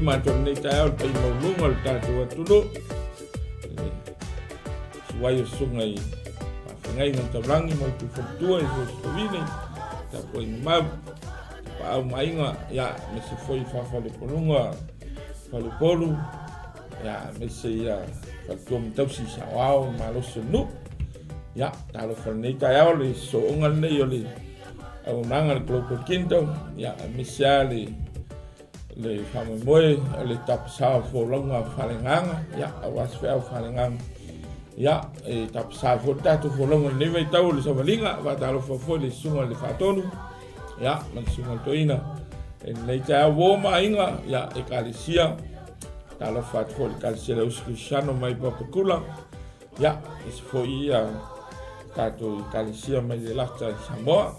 matou i lenei taeao i le paia maualuga o le tatou atunuu, le suai o susuga i faafeagaiga taulagi ma outou faletua i Sosovine, tapuaiga mau, Tapaau ma Aiga, ia, aemaise foi Faafalepoluga, Falepolu, ia, aemaise ia faletua ma tausi saoao ma malosi o le nuu. Ia, talofa i lenei taeao le sooga lenei o le auaunaga a le Global Kingdom, ia, aemaise lava le le faamoemoe o le tapasā o folauga faaleagaga, ia, aua se feau faaleagaga. Ia, e tapasā foi le tatou folauga i lenei vaitau o le savaliga, faatalofa foi i le susuga i le Faatonu, ia, ma le susuga i le Toeaina. I lenei taeao uo ma aiga, ia, ekalesia, talofa atu foi i le ekalesia le Ausi Kristiano mai Papakula, ia, ese foi ia tatou ekalesia mai le lata i Samoa,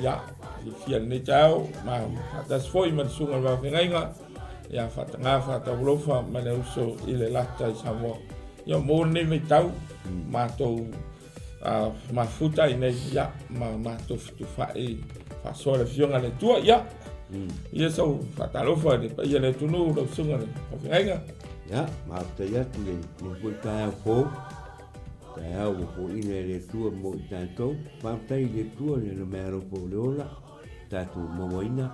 ia, fiafia lenei taeao, ma faatasi foi ma le susuga i le Vaafeagaiga, ia, faataga faataualofa ma le uso i le lata i Samoa. Ia, mo lenei vaitau, matou mafuta i nei, ia, ma matou fetufaai faasoa le Afioga i le Atua, ia, ia sau faatalofa i le paia o le atunuu, lau susuga i le Faafeagaiga. Ia, faafetai atu i lenei foi taeao fou, taeao ua foaiina e le Atua mo i tatou. Faafetai i le Atua i Lana meaalofa o le ola, tatou mauaina.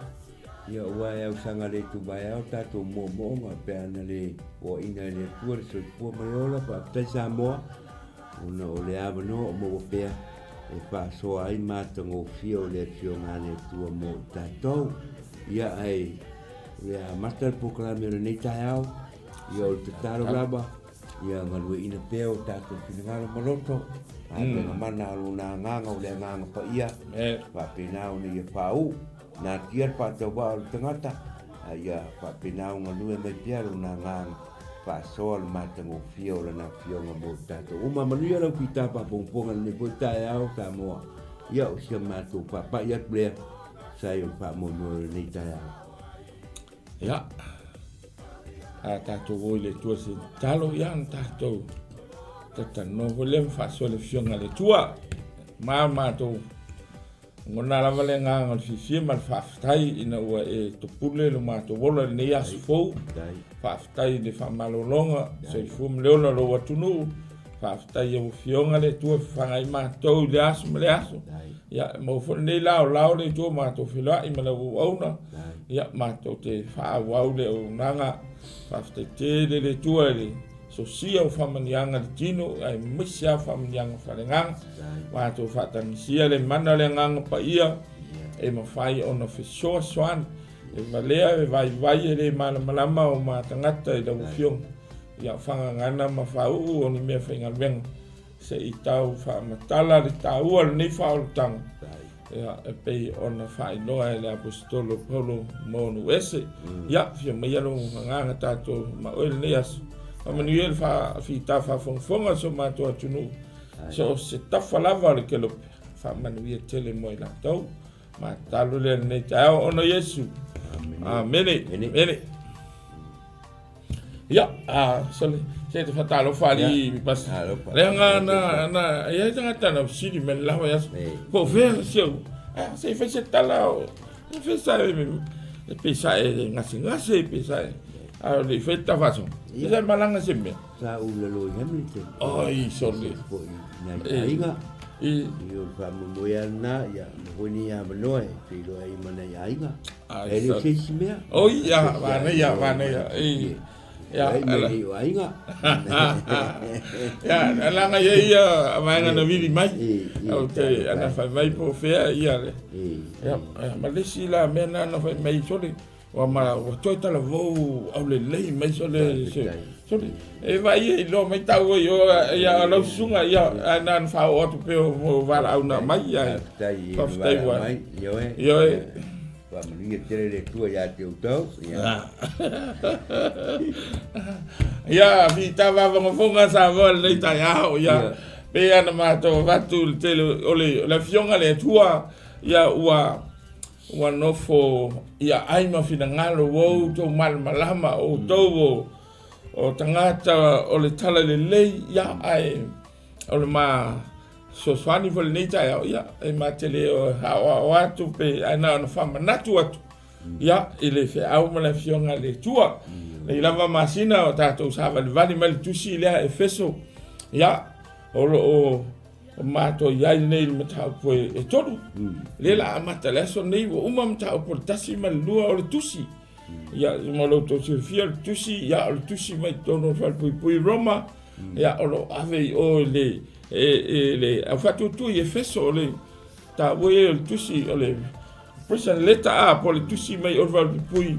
Ia, aua e ausaga le tuvaeao tatou moomooga pe ana le foaiina e le Atua le soifua ma le ola. Faafetai Samoa. Ona o le avanoa o maua pea e faasoa ai matagofie o le Afioga a le Atua mo i tatou. Ia ae o le a amata le polokalame o lenei taeao, ia o le tatalo lava, ia galueaiina pea o tatou finagalo ma loto, avega mana a Lona Agaga o le Agaga Paia, faapena ona ia faauu, natia le faatauvaa o le tagata, a ia faapena ona galue mai pea Lona Agaga faasoa le matagofie o Lana Afioga mo i tatou uma. Manuia lau fita faafogafoga i lenei foi taeao, Samoa. Ia, o si a matou faapai atu lea, sa i o le faamoemoe o lenei taeao. Ia, a tatou o i le Atua se tatalo, ia, na tatou tatalanoa foi lea ma faasoa le Afioga a le Atua. Ma matou Lagona lava le agaga o le fiafia ma le faafetai ina ua e topule lo matou ola i lenei aso fou. Faafetai i le faamalologa, soifua ma le ola o lou atunuu. Faafetai i lau Afioga le Atua e fafaga ai matou i le aso ma le aso. Ia, e maua foi lenei laolao le Atua matou feiloai ma lau auauna. Ia, matou te faaauau le auaunaga. Faafetai tele le Atua i le sosia o faamanuiaga i le tino aemaise lava faamanuiaga faaleagaga. Matou faatagisia le mana o le Agaga Paia e mafai ona fesoasoani e valea e vaivai e le malamalama o ma tagata i lau Afioga. Ia fagagana ma faauu o ni mea faigaluega se i tau faamatala le taua o lenei faaolataga. Ia, e pei ona faailoa e le Aposetolo Paulo mo nuu ese. Ia, fia maia lou agaga tatou ma oe lenei aso. Faamanuia le fita faafogafoga o si o matou atunuu. So o se tafa lava o le kelope, faamanuia tele mo i latou. Matalo lea lenei taeao ona Iesu. Amene. Amene. Ia, a, sole, se te whatalofa ali i pas. Le nga na na ia i tangata na sili me lawa ia. Po fe se u. A se fe se tala o. Fe sa e e pe sa e ngase ngase pe sa e. A le fe ta faso. Ia malanga se me. Sa u le loi Hamilton. Oi, sole. Foi nai aiga. I o le faamoemoe lava lena, ia ma foi nei avanoa e feiloai ai ma nai aiga. E le o se isi mea. Oi, ia, manaia, manaia. I, ia, ala. Nei o aiga. Ia, alaga ia ia vaega na vili mai. O te, ana fai mai po fea ia le. Ia, ma le isi la mea na na fai mai sole. Ua ma ua toe talavou aulelei mai sole sole e vaai e iloa mai tau ai o ia lau susuga ia ae na ona faaoo atu pea o valaau na aumai ae faafetai ua ioe ioe faamanuia tele le Atua ia te outou ia fita vavagofoga Samoa lenei taeao ia pei ona matou avatu le tele o le afioga le Atua ia ua Ua nofo ia ai ma finagalo ua outou malamalama, o outou o, o tagata o le tala lelei, ia, ae o le ma fesoasoani foi lenei taeao, ia, e ma te le aoao atu pe, ae na ona faamanatu atu. Ia, i le feau ma le Afioga a le Atua. Nei lava masina o tatou savalivali mai le tusi lea Efeso. Ia, o lo o matou i ai nei i le mataupu e tolu. Lea la amata le aso nei ua uma mataupu o le 1 ma le 2 o le tusi. Ia, mo lo outou silafia o le tusi, ia o le tusi mai totonu o le falepuipui Roma, ia o lo o ave i o i le, e, le au faatuatua i Efeso o le taua ia o le tusi o le prison letter a po o le tusi mai o le falepuipui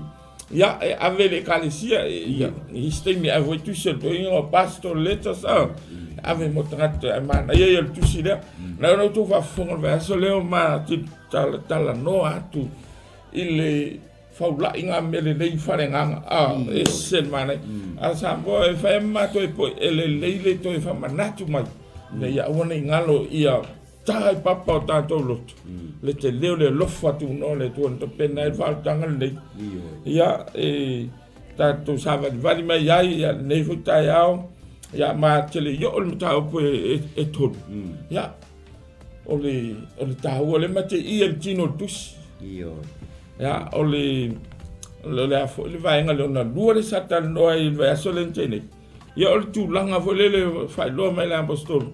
ia e ave le ekalesia ia i isi taimi ave foi tusi o le toeaina o pastoral letters a ave mo tagata ae manaia ia o le tusi lea na ona outou faafofoga o le vaiaso lea o ma talanoa atu i le faulaiga mea lelei i faleagaga a ese le manaia a Samoa e fai ma matou e poi e lelei le toe faamanatu mai ina ia aua ne i galo ia ta i papa o tatou loto le tele o le alofa tunoa o le Atua na tapena ai le faaolataga lenei. Ia, e tatou savalivali mai ai ia lenei foi taeao, ia ma te le i oo le mataupu e tolu. Ia, o le, o le taua le ma te i le tino o le tusi. Ia, o le, o le a foi le vaega le ona lua le sa talanoa ai i le vaiaso lea na tea nei. Ia, o le tulaga foi lele faailoa mai le Aposetolo.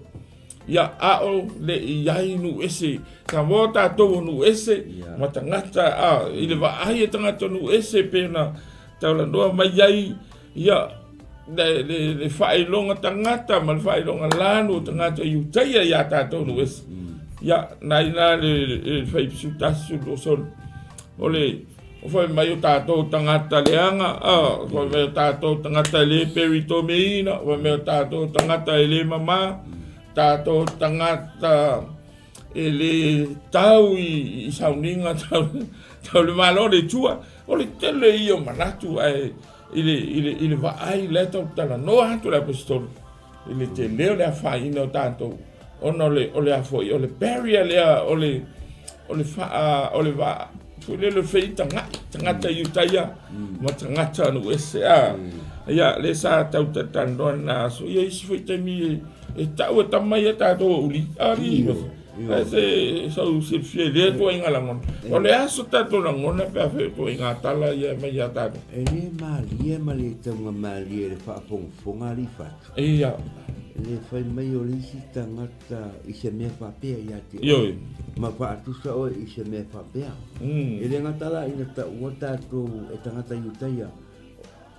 Ia, a o le i ai nuu ese, Samoa o tatou o nuu ese, ma tagata, a, i le vaai a tagata nuu ese pe na taulanoa mai ai, ia, le, le, le faailoga tagata ma le faailoga lanu o tagata Iutaia iā tatou nuu ese. Ia, na ina le, le fai 11, 12, o le, o fai mai o tatou tagata leaga, a, fai mai o tatou tagata e le peritomeina, fai mai o tatou tagata e le mamā, tatou tagata e le tau i sauniga tau, tau le Malo le Atua. O le tele ia o manatu ae i le, i le, i le vaai la e tau talanoa atu le Aposetolo i le tele o le afaina o tatou ona o le, o le a foi, o le barrier lea o le, o le faa, o le vaa, foi lele o le feitagai, tagata Iutaia ma tagata nuu ese, a. Ia, lea sa tau talanoa lena aso, ia isi foi taimi e tau e tama ia tatou o uli, alii, Ae se sau silafia i lea ituaiga lagona. O le aso tatou lagona pe a fai o ituaiga tala ia e aumai ia tatou. E le malie ma le taugamalie i le faafogafoga alii fatu. Ia. E le fai mai o le isi tagata i se mea faapea ia te oe. Ioe. Ma faatusa oe i se mea faapea. E le gata la ina taua tatou e tagata Iutaia,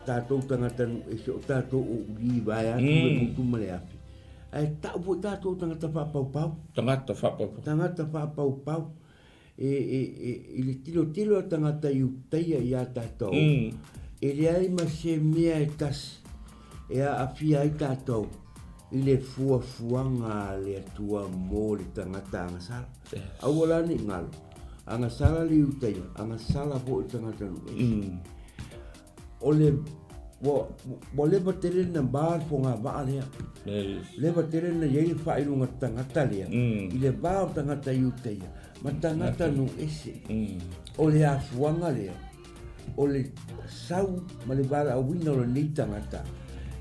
tatou tagata nuu ese, o tatou o uli vaeatu le motu ma le afi. Ae tau foi tatou tagata faapaupau. Tagata faapaupau. Tagata faapaupau. E, e, e, i le tilotilo a tagata Iutaia iā tatou, e leai ma se mea e tasi e aafia ai tatou i le fuafuaga a le Atua mo le tagata agasala. Aua la ne i galo, agasala le Iutaia, agasala foi le tagata nuu ese. O le ua, ua leva tele na ba le fogavaa lea. Yes. Leva tele na i ai le faailoga tagata lea i le va o tagata Iutaia ma tagata nuu ese. O le afuaga lea, o le sau ma le valaauina o lenei tagata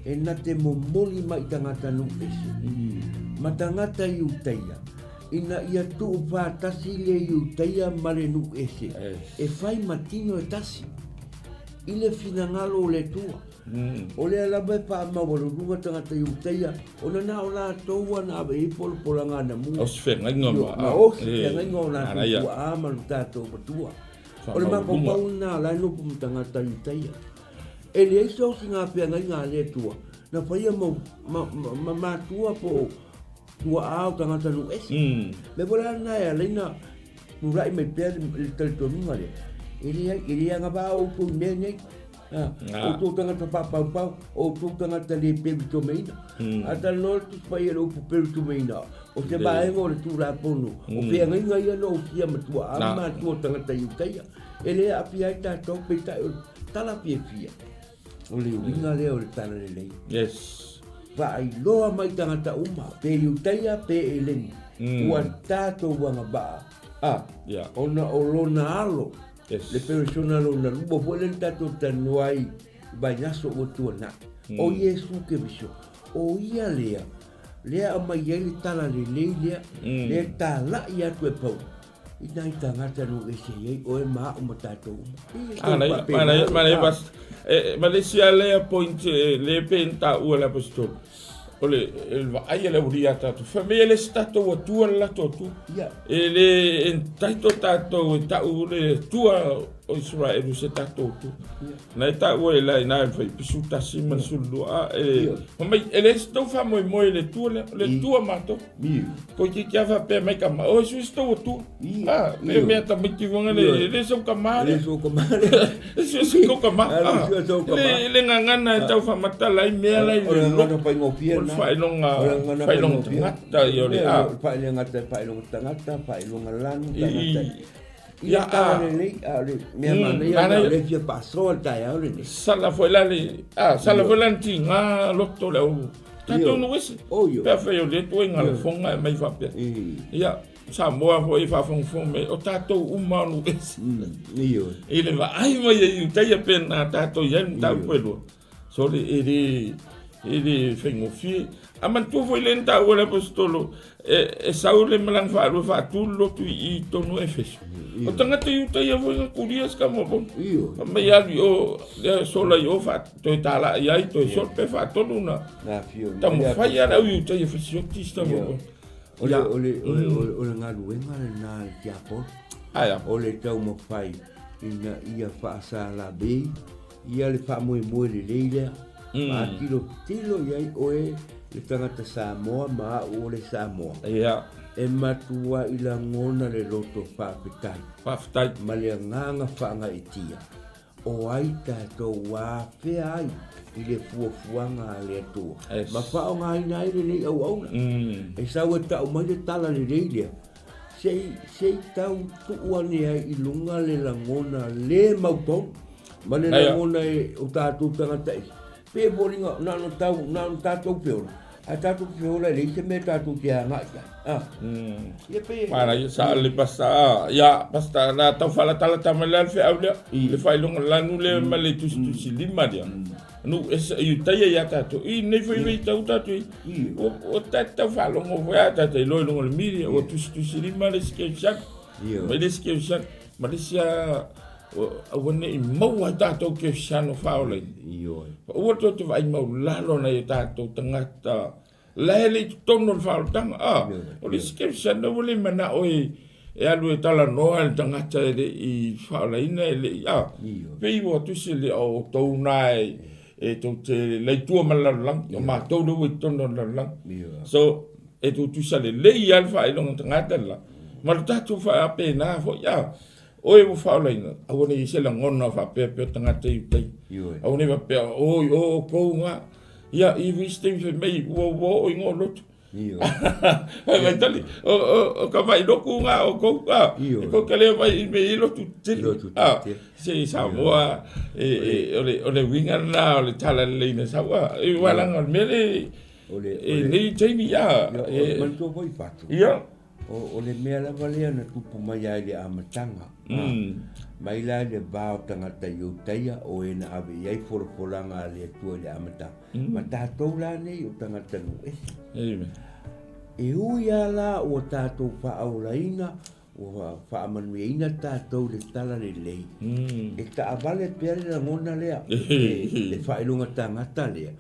e na te momoli mai i tagata nuu ese ma tagata Iutaia ina ia tuufaatasi le Iutaia ma le nuu ese e fai ma tino e tasi. i le finagalo o le Atua. O lea lava e faamaualuluga tagata Iutaia, ona na o latou a na ave i ai polapolaga anamua. O se feagaiga ma. Ma o se feagaiga o latou tuaa ma lo tatou matua. O le mafaufau lena o la e nofo ma tagata Iutaia. E leai se osiga feagaiga a le Atua na faia ma matua po o tuaa o tagata nuu ese. Mea foi la lena e ala ai na tulai mai pea le talitonuga lea, e leai, e le agavaa outou i mea nei. Ha, outou tagata faapaupau, outou tagata le peritomeina. A talanoa le Tusi Paia i le upu peritomeina, o se vaega o le Tulafono, o feagaiga ia na osia ma tuaa ma matua o tagata Iutaia. E le aafia ai tatou, peitai o le tala fiafia. O le uiga lea o le talalelei. Yes. Faailoa mai tagata uma, pe Iutaia pe Eleni, ua tatou agavaa, a, Yeah. ona o lona alo, Yes. le peresona lona lua foi lea na tatou talanoa ai i vaiaso ua tuanai, o Iesu Keriso, o ia lea, lea aumai ai le talalelei lea, lea e talai atu e Paulo. I nai tagata nuu ese i ai oe ma a'u ma tatou uma. E tau Manaia, faapena manaia, le manaia ta. pastor. E, ma le isi lava lea point e, le pei na taua e le aposetolo, o le, e le vaai a le aualii ia tatou, fai mai e le se tatou Atua le latou Atua. Ia. E le entitle tatou e tau le Atua o Isaraelu o se tatou Atua. Ia. Na e taua e la i na e fai pisu tasi ma le 12, a, e, Ia. fai mai e le se tou faamoemoe i le Atua lea, o le Atua matou. Toeitiiti lava faapea mai tama, oi sui se tou atua. Ah, pe mea tamaiti foga le, le sau tama lea. Le sau tama lea. Le sui se tou tama. Ah, le, le gagana e tau faamatala ai mea la i le gagana faigofie na. O le faailoga, faailoga tagata ia o le a. Faailoga tagata, faailoga tagata, faailoga lanu tagata. Ia tala lelei, a o le mea manaia o le fia faasoa le taeao lenei. Sala foi la le, a, sala foi la le tiga loto le au tatou nuu ese. Pe afai o lea ituaiga lafoga e aumai faapea. Ia, Samoa foi e faafogafoga mai, o tatou uma o nuu ese. I le vaai mai e Iutaia pe na tatou i ai le mataupu e lua. Sole, e le, e le faigofie. A manatua foi lea na taua e le Aposetolo, e, e sau le malaga faalua faatu le lotu i, i tonu o Efeso. O tagata Iutaia foi na kulia se kama bona. Fai mai alu i o, lea sola i o faa, toe talai ai, toe sola pe faatolu na. Taumafai lava le au Iutaia e fasioti se tama bona. O le, o le, o le, o le galuega lena a le tiapolo. Aia. O le taumafai ina ia faasalavei Ia le faamoemoe lelei lea. Faatilotilo i ai oe le tagata Samoa ma a'u o le Samoa. Ia. E matuai lagona le loto faafetai. Faafetai. Ma le agaga faagaeetia. O ai tatou afea ai i le fuafuaga a le Atua. Yes. Ma faaaogaina ai lenei auauna. E sau e tau mai le tala lelei lea. Se i, se i tau tuu ane ai i luga le lagona le mautonu, ma le lagona e o tatou tagata ese. Pe foliga, na ona tau, na ona tatou feola, ae tatou te feola e leai se mea tatou te agai i ai. Ah. Ia pe... Manaia, sa le pasta, ah, ia, pasta, na tau faalatalata mai la le feau lea, le faailoga lanu lea ma le tusitusi lima lea. Nuu ese i Iutaia ia tatou. I nei foi vaitau tatou i. Ua tatou faalogo foi a tatou iloa i luga o le media, ua tusitusi lima le isi kerisiano, mai le isi kerisiano, ma le isi a aua ne i maua ai tatou kerisiano faaolaina. Aua tou te vaai maulalo nai o tatou tagata la e le i totonu o le faaolataga. A, o le isi kerisiano ua le manao e e alu e talanoa le tagata e le i faaolaina e le i a pei ua tusi le o outou na e e tou te laitua ma le lalolagi o matou lea ua i totonu o le lalolagi so e tutusa lelei lava le faailoga tagata le la ma le tatou faapena foi a oe ua faaolaina aua ne i se lagona faapea pea tagata i utai aua ne i faapea oi o outou ga ia i isi taimi fai mai ua ua oo i ga lotu Fai mai tali, o ka mai loku ngā o kou, a, e kou te lea mai i me i lotu tele, a, se i Samoa, e, e, o le, o le uiga lena o le tala lelei na sau, a, e ualanga o le mea le, e nei taimi, a, e, manatua foi Fatu. Ia. O, o le mea lava lea na tupu mai ai le amataga, mai la i le va o tagata Iutaia o e na ave i ai folafolaga a le Atua i le amataga. Ma tatou la nei o tagata nuu ese. Amen. E ui lava la ua tatou faaolaina, ua faamanuiaina tatou i le tala lelei, e taavale pea le lagona lea, le faailoga tagata lea.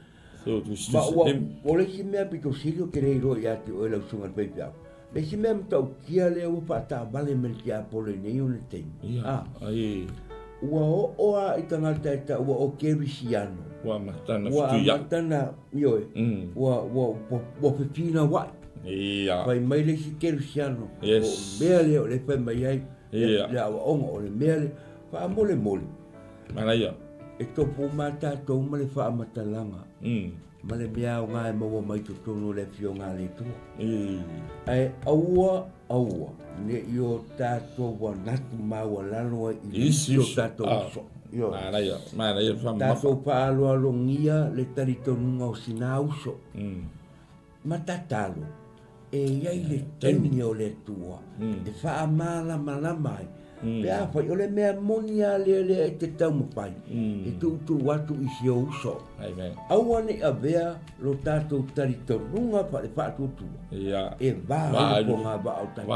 Ma ua, o le isi mea pito sili ou te le iloa ia te oe lau susuga i le faifeau, le isi mea matautia lea ua faataavale mai le tiapolo i nei ona taimi, a, ua oo lava i tagata e taua o Kerisiano, Ua amata ona ua fetuiai. amata ona, ioe, ua, ua, ua, ua fefinauai. Ia. Fai mai le isi Kerisiano, Yes. o le mea lea o lea e fai mai ai, Ia. le aoaoga, o le mea lea, faamolemole. Manaia. E tofu uma tatou ma le faamatalaga ma le mea aoga e maua mai totonu o le Afioga a le Atua. Ae aua, aua ne i o tatou manatu maualalo ai i isi o tatou uso. Ioe. Manaia, manaia le faamamafa. Tatou faaaloalogia le talitonuga o sina uso. Ma tatalo, e i ai le taimi o le Atua e faamalamalama ai, pe afai o le mea moni lava lea lea e te taumafai e tuutuu atu i si ou uso. Aua ne i avea lo tatou talitonuga faale-faatuatua e va ai le fogavaa o tatou.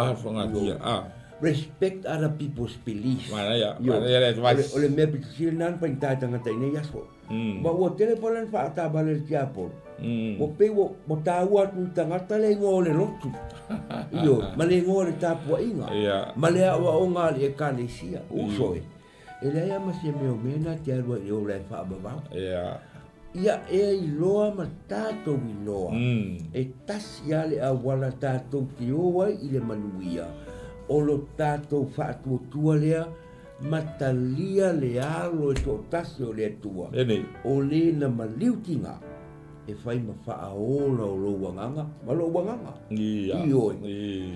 Respect other people's beliefs. Manaia, manaia le advice. O le mea pito sili lena na faigata e tagata i nei aso. Ma ua tele foi la na faataavale e le tiapolo. Ua pei ua ua taua atu i tagata le igoa o le lotu. Ioe, ma le igoa o le tapuaiga. Ma le aoaoga a le Ekalesia. Uso e. E leai lava ma se mea o mea na te alu ai i le ola e faavavau. Ia ea iloa ma tatou iloa, e tasi lava le auala tatou te o ai i le manuia, o lo tatou faatuatua lea ma talia le alo e toatasi o le Atua, o le na maliu tiga e fai ma faaola o lou agaga ma lou agaga. Ioe.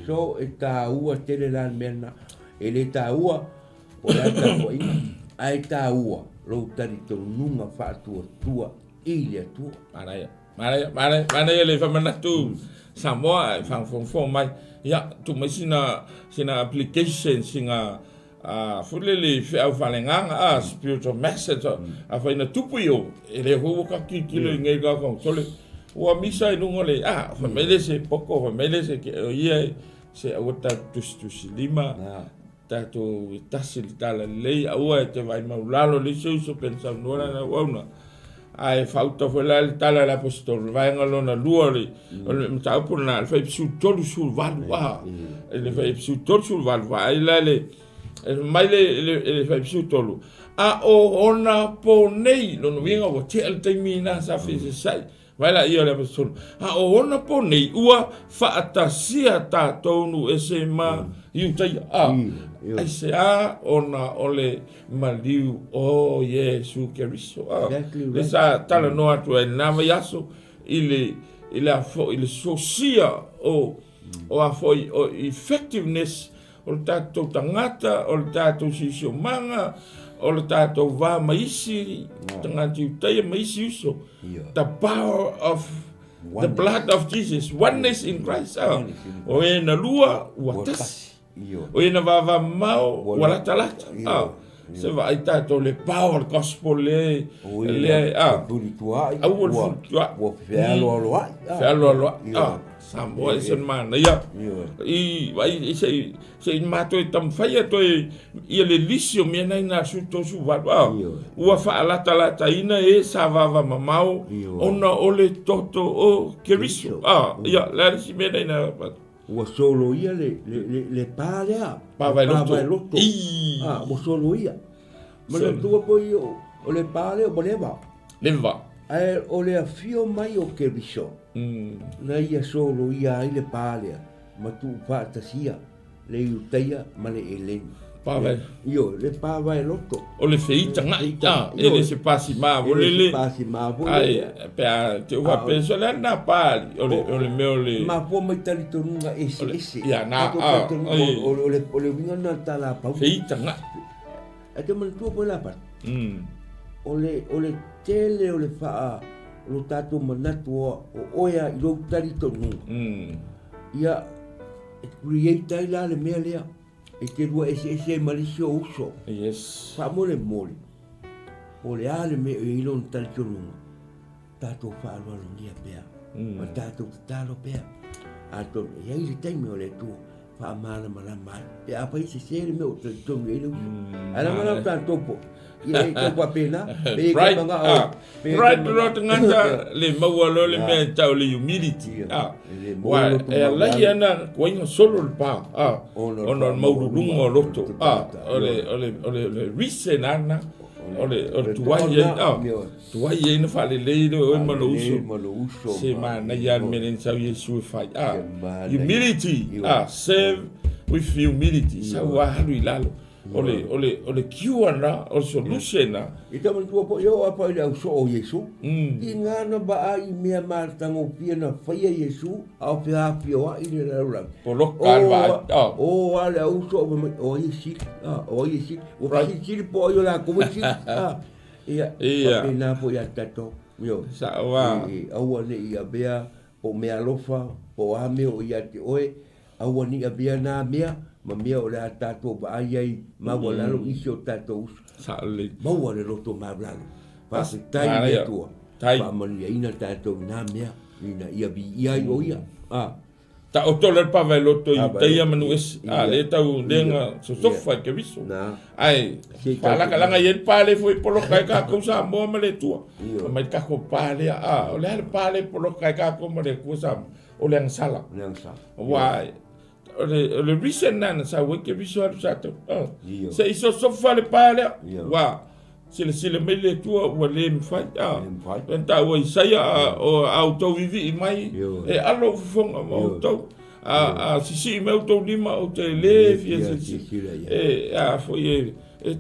So, e taua tele la le mea lena. E le taua Po o le a le tapuaiga, ae taua lou talitonuga faatuatua i le Atua. Manaia, manaia, manaia, manaia le faamanatu Samoa e faafogafoga mai. Ia, tuu mai sina, sina application, sina uh, foi lele feau faaleagaga, ah, spiritual message, mm. afai na tupu i o, e le foi ua ka tilotilo i nei ka sole, ua misa i luga o le, ah, fai mai le se poko, fai mai le se, o ia se aua tatou tusitusilima, Tatou e tasi le tala lelei, aua e te vaai maulalo le isi uso pe na saunoa lana auauna. Ae faauta foi la le tala a le Aposetolo, le vaega lona lua o le, o le mataupu lena, le Fuaiupu 38, a, le Fuaiupu 38, vaai la le, e mai le, le, le Fuaiupu 13, a o ona po nei, lona uiga ua tea le taimi na sa feeseeseai, Vaai laia o le Aposetolo, a o ona po nei ua faatasia tatou nuu ese ma Iutaia. A, aisea ona o le maliu o Iesu Keriso. A, le sa talanoa atu ai i lena vaiaso i le, i le a foi, i le sosia o, o a foi, o effectiveness o le tatou tagata, o le tatou siosiomaga, o le tatou va ma isi tagata Iutaia ma isi uso. The power of the blood of Jesus, oneness in Christ. Ah. O e na lua, ua tasi. O e na vavamao, ua latalata. Ah. Se vaai tatou le power o le gospel le, le, ah. Aua le fulituai. Ua fealoaloai. Fealoaloai. Ah. Samoa e se manaia. I vai i se se i matou e taumafai a toe ia le lisi o mea nei na 38 a ua faalatalataina e sa vava mamao ona o le toto o Keriso a ia le a le isi mea nei na Ua soloia le, le, le, le pa lea. Pa vai loto. Pa vai loto. I. Ah, ua soloia. Ma le tua poi o, o le pa lea ua leva. Leva. Ae o le afio mai o Keriso. Na ia soloia ai le pa lea ma tuufaatasia le Iutaia ma le Eleni. Pa vai. Ioe, le pa vaeloto. O le feitaga'i, a, e le se pasima foi lele. E le se pasima foi lele. Ae, pe a te u faapea, so le a lena pa alii, o le, o le mea o le. Mafua mai talitonuga eseese. Ia, na, a, oi. O le, o le uiga lena o le tala a Paulo. Feitaga'i. Ae te manatua koe Lapata, o le, o le tele o le faa, o lo tatou manatu o, o oe a i lou talitonuga, ia, e create ai la le mea lea, e te lua eseese ai ma le isi ou uso. Yes. Faamolemole, po o le a le mea o i ai lona talitonuga, tatou faaaloalogia pea, ma tatou tatalo pea, atonu e i ai le taimi o le Atua faamalamalama ai pe afai e sese le mea o talitonu i ai le uso. Ae leaga la o tatou po, ia e tau faapena, pe e Pride, ah, pride loa tagata le maua loa le mea e tau le humility. Ah, ua e alai ana kuaiga solo le pa, ah, ona o le maululuga o loto. Ah, o le, o le, o le, le reason ana, o le, o le tuai ai, ah, Tuai ai na faalelei le oe ma lou uso. Ma lou uso. Se manaia le mea lea na sau Iesu e fai. Ah, humility. Ah, serve with humility. Sau a alu i lalo. O le, o le, o le cure na, o le solution na. I te manatua foi o apa i le au soo o Iesu. I ngā na vaai i mea matagofie na faia Iesu a o feafioai i le lalolagi. Poloka le vaai. Oh. O a le au soo o ai e sili. Ah, o ai e sili. Ua silisili po o ai o lakou e sili. Ah. Ia, Ia. faapena foi ia tatou. Ioe. Sao lava. I, aua ne i avea po o meaalofa, po o a mea o ia te oe, aua ne i avea na mea ma mea o le a tatou vaai ai maualalo isi o tatou uso. Sao lelei. Maua le loto maualalo. Faafetai i le Atua. Tai. Faamanuiaina tatou i na mea ina ia viia ai o ia. Ah. Taoto le pava e loto i taia manu ese. A le tau lenga sosofa i Keriso. Ae faalagalaga i ai le pa lea foi e poloka ai tatou Samoa ma le Atua. Fai mai le tatou pa lea, a o le a le pa lea e poloka ai tatou ma le Atua Samoa? O le agasala. Aua o le reason lena na sau ai Keriso alu sa tau. Se i sosofa le pa lea. Ua silasila mai le Atua ua le mafai. A na taua Isaia, a outou vivii mai e alo ou fofoga ma outou. A sisii mai outou lima ou te le fia silasila. E a foi e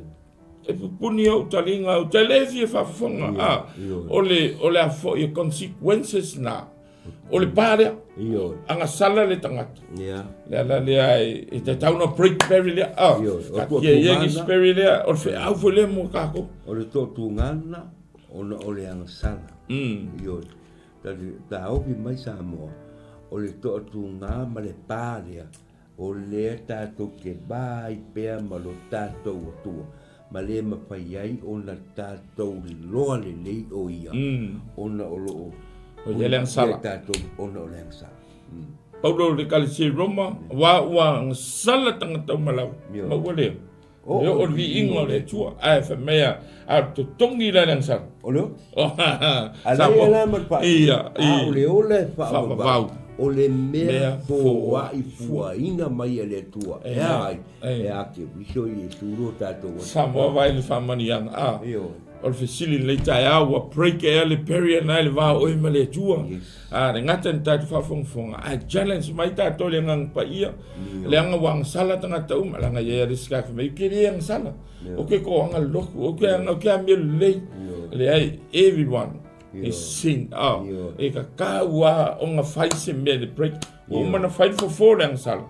e pupuni ou taliga ou te le fia faafofoga. A o le o le a foi e consequences na o le pa lea. Agasala le tagata. Le ala lea e tatau ona break barrier lea. A taatia ia ni barrier lea o le feau foi lea mo tatou. O le toatuga ona o le agasala. Ioe. Taofi mai Samoa, o le toatuga ma le pa lea, o lea tatou te va ai pea ma lo tatou Atua, ma le mafai ai ona tatou iloa lelei o Ia, ona o lo o O ia le agasala. Tatou ona o le agasala. Paulo o le Ekalesia i Roma, aua ua agasala tagata uma lava, maua lea. O le oo le viiga o le Atua, ae fai mai a o le totogi la i le agasala. O le A la la ma le faa. Ia, A o le ola e faavavau. O le mea foai fuaina mai e le Atua. E a ai? E a Keriso Iesu lo tatou Atua. Samoa vaai le faamanuiaga. A. O le fesili i lenei taeao, ua break ea le barrier na i le va o oe ma le Atua? A le gata i le tatou faafogafoga, ae challenge mai tatou i le Agaga Paia, leaga ua agasala tagata uma, leaga e i ai lava le isi tagata fai mai, ou te le agasala, ou te toaga lotu, ou te ou te amio lelei. Leai, everyone is sin. A, e tatau lava ona fai se mea i le break. Ua uma ona fai le fofo o le agasala.